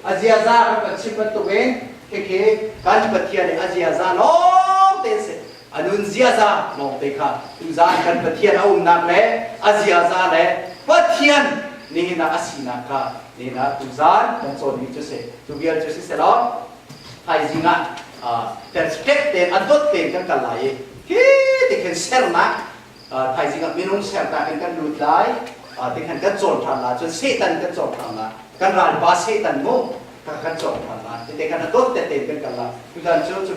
A ziaza kan van chim bantukin khikhi kan Pathian i a ziaza lawng te si. A nun ziaza lawng te kha tuzaan kan Pathian a umnak le a ziaza le Pathian nihin ah a sinak kha nihin ah tuzaan kan cawnmi cu si. Cu vial cu si selaw thaizing ah step tein a dot tein kan kal lai i hi ti khin sernak thaizing ah minung sernak in kan lut lai ti khan kan cawn ṭhan la cun Satan kan cawn ṭhan la kan ralpa Satan mu kan cawn ṭhan la ti te khan a dot te tein kan kal la tutan cu cu.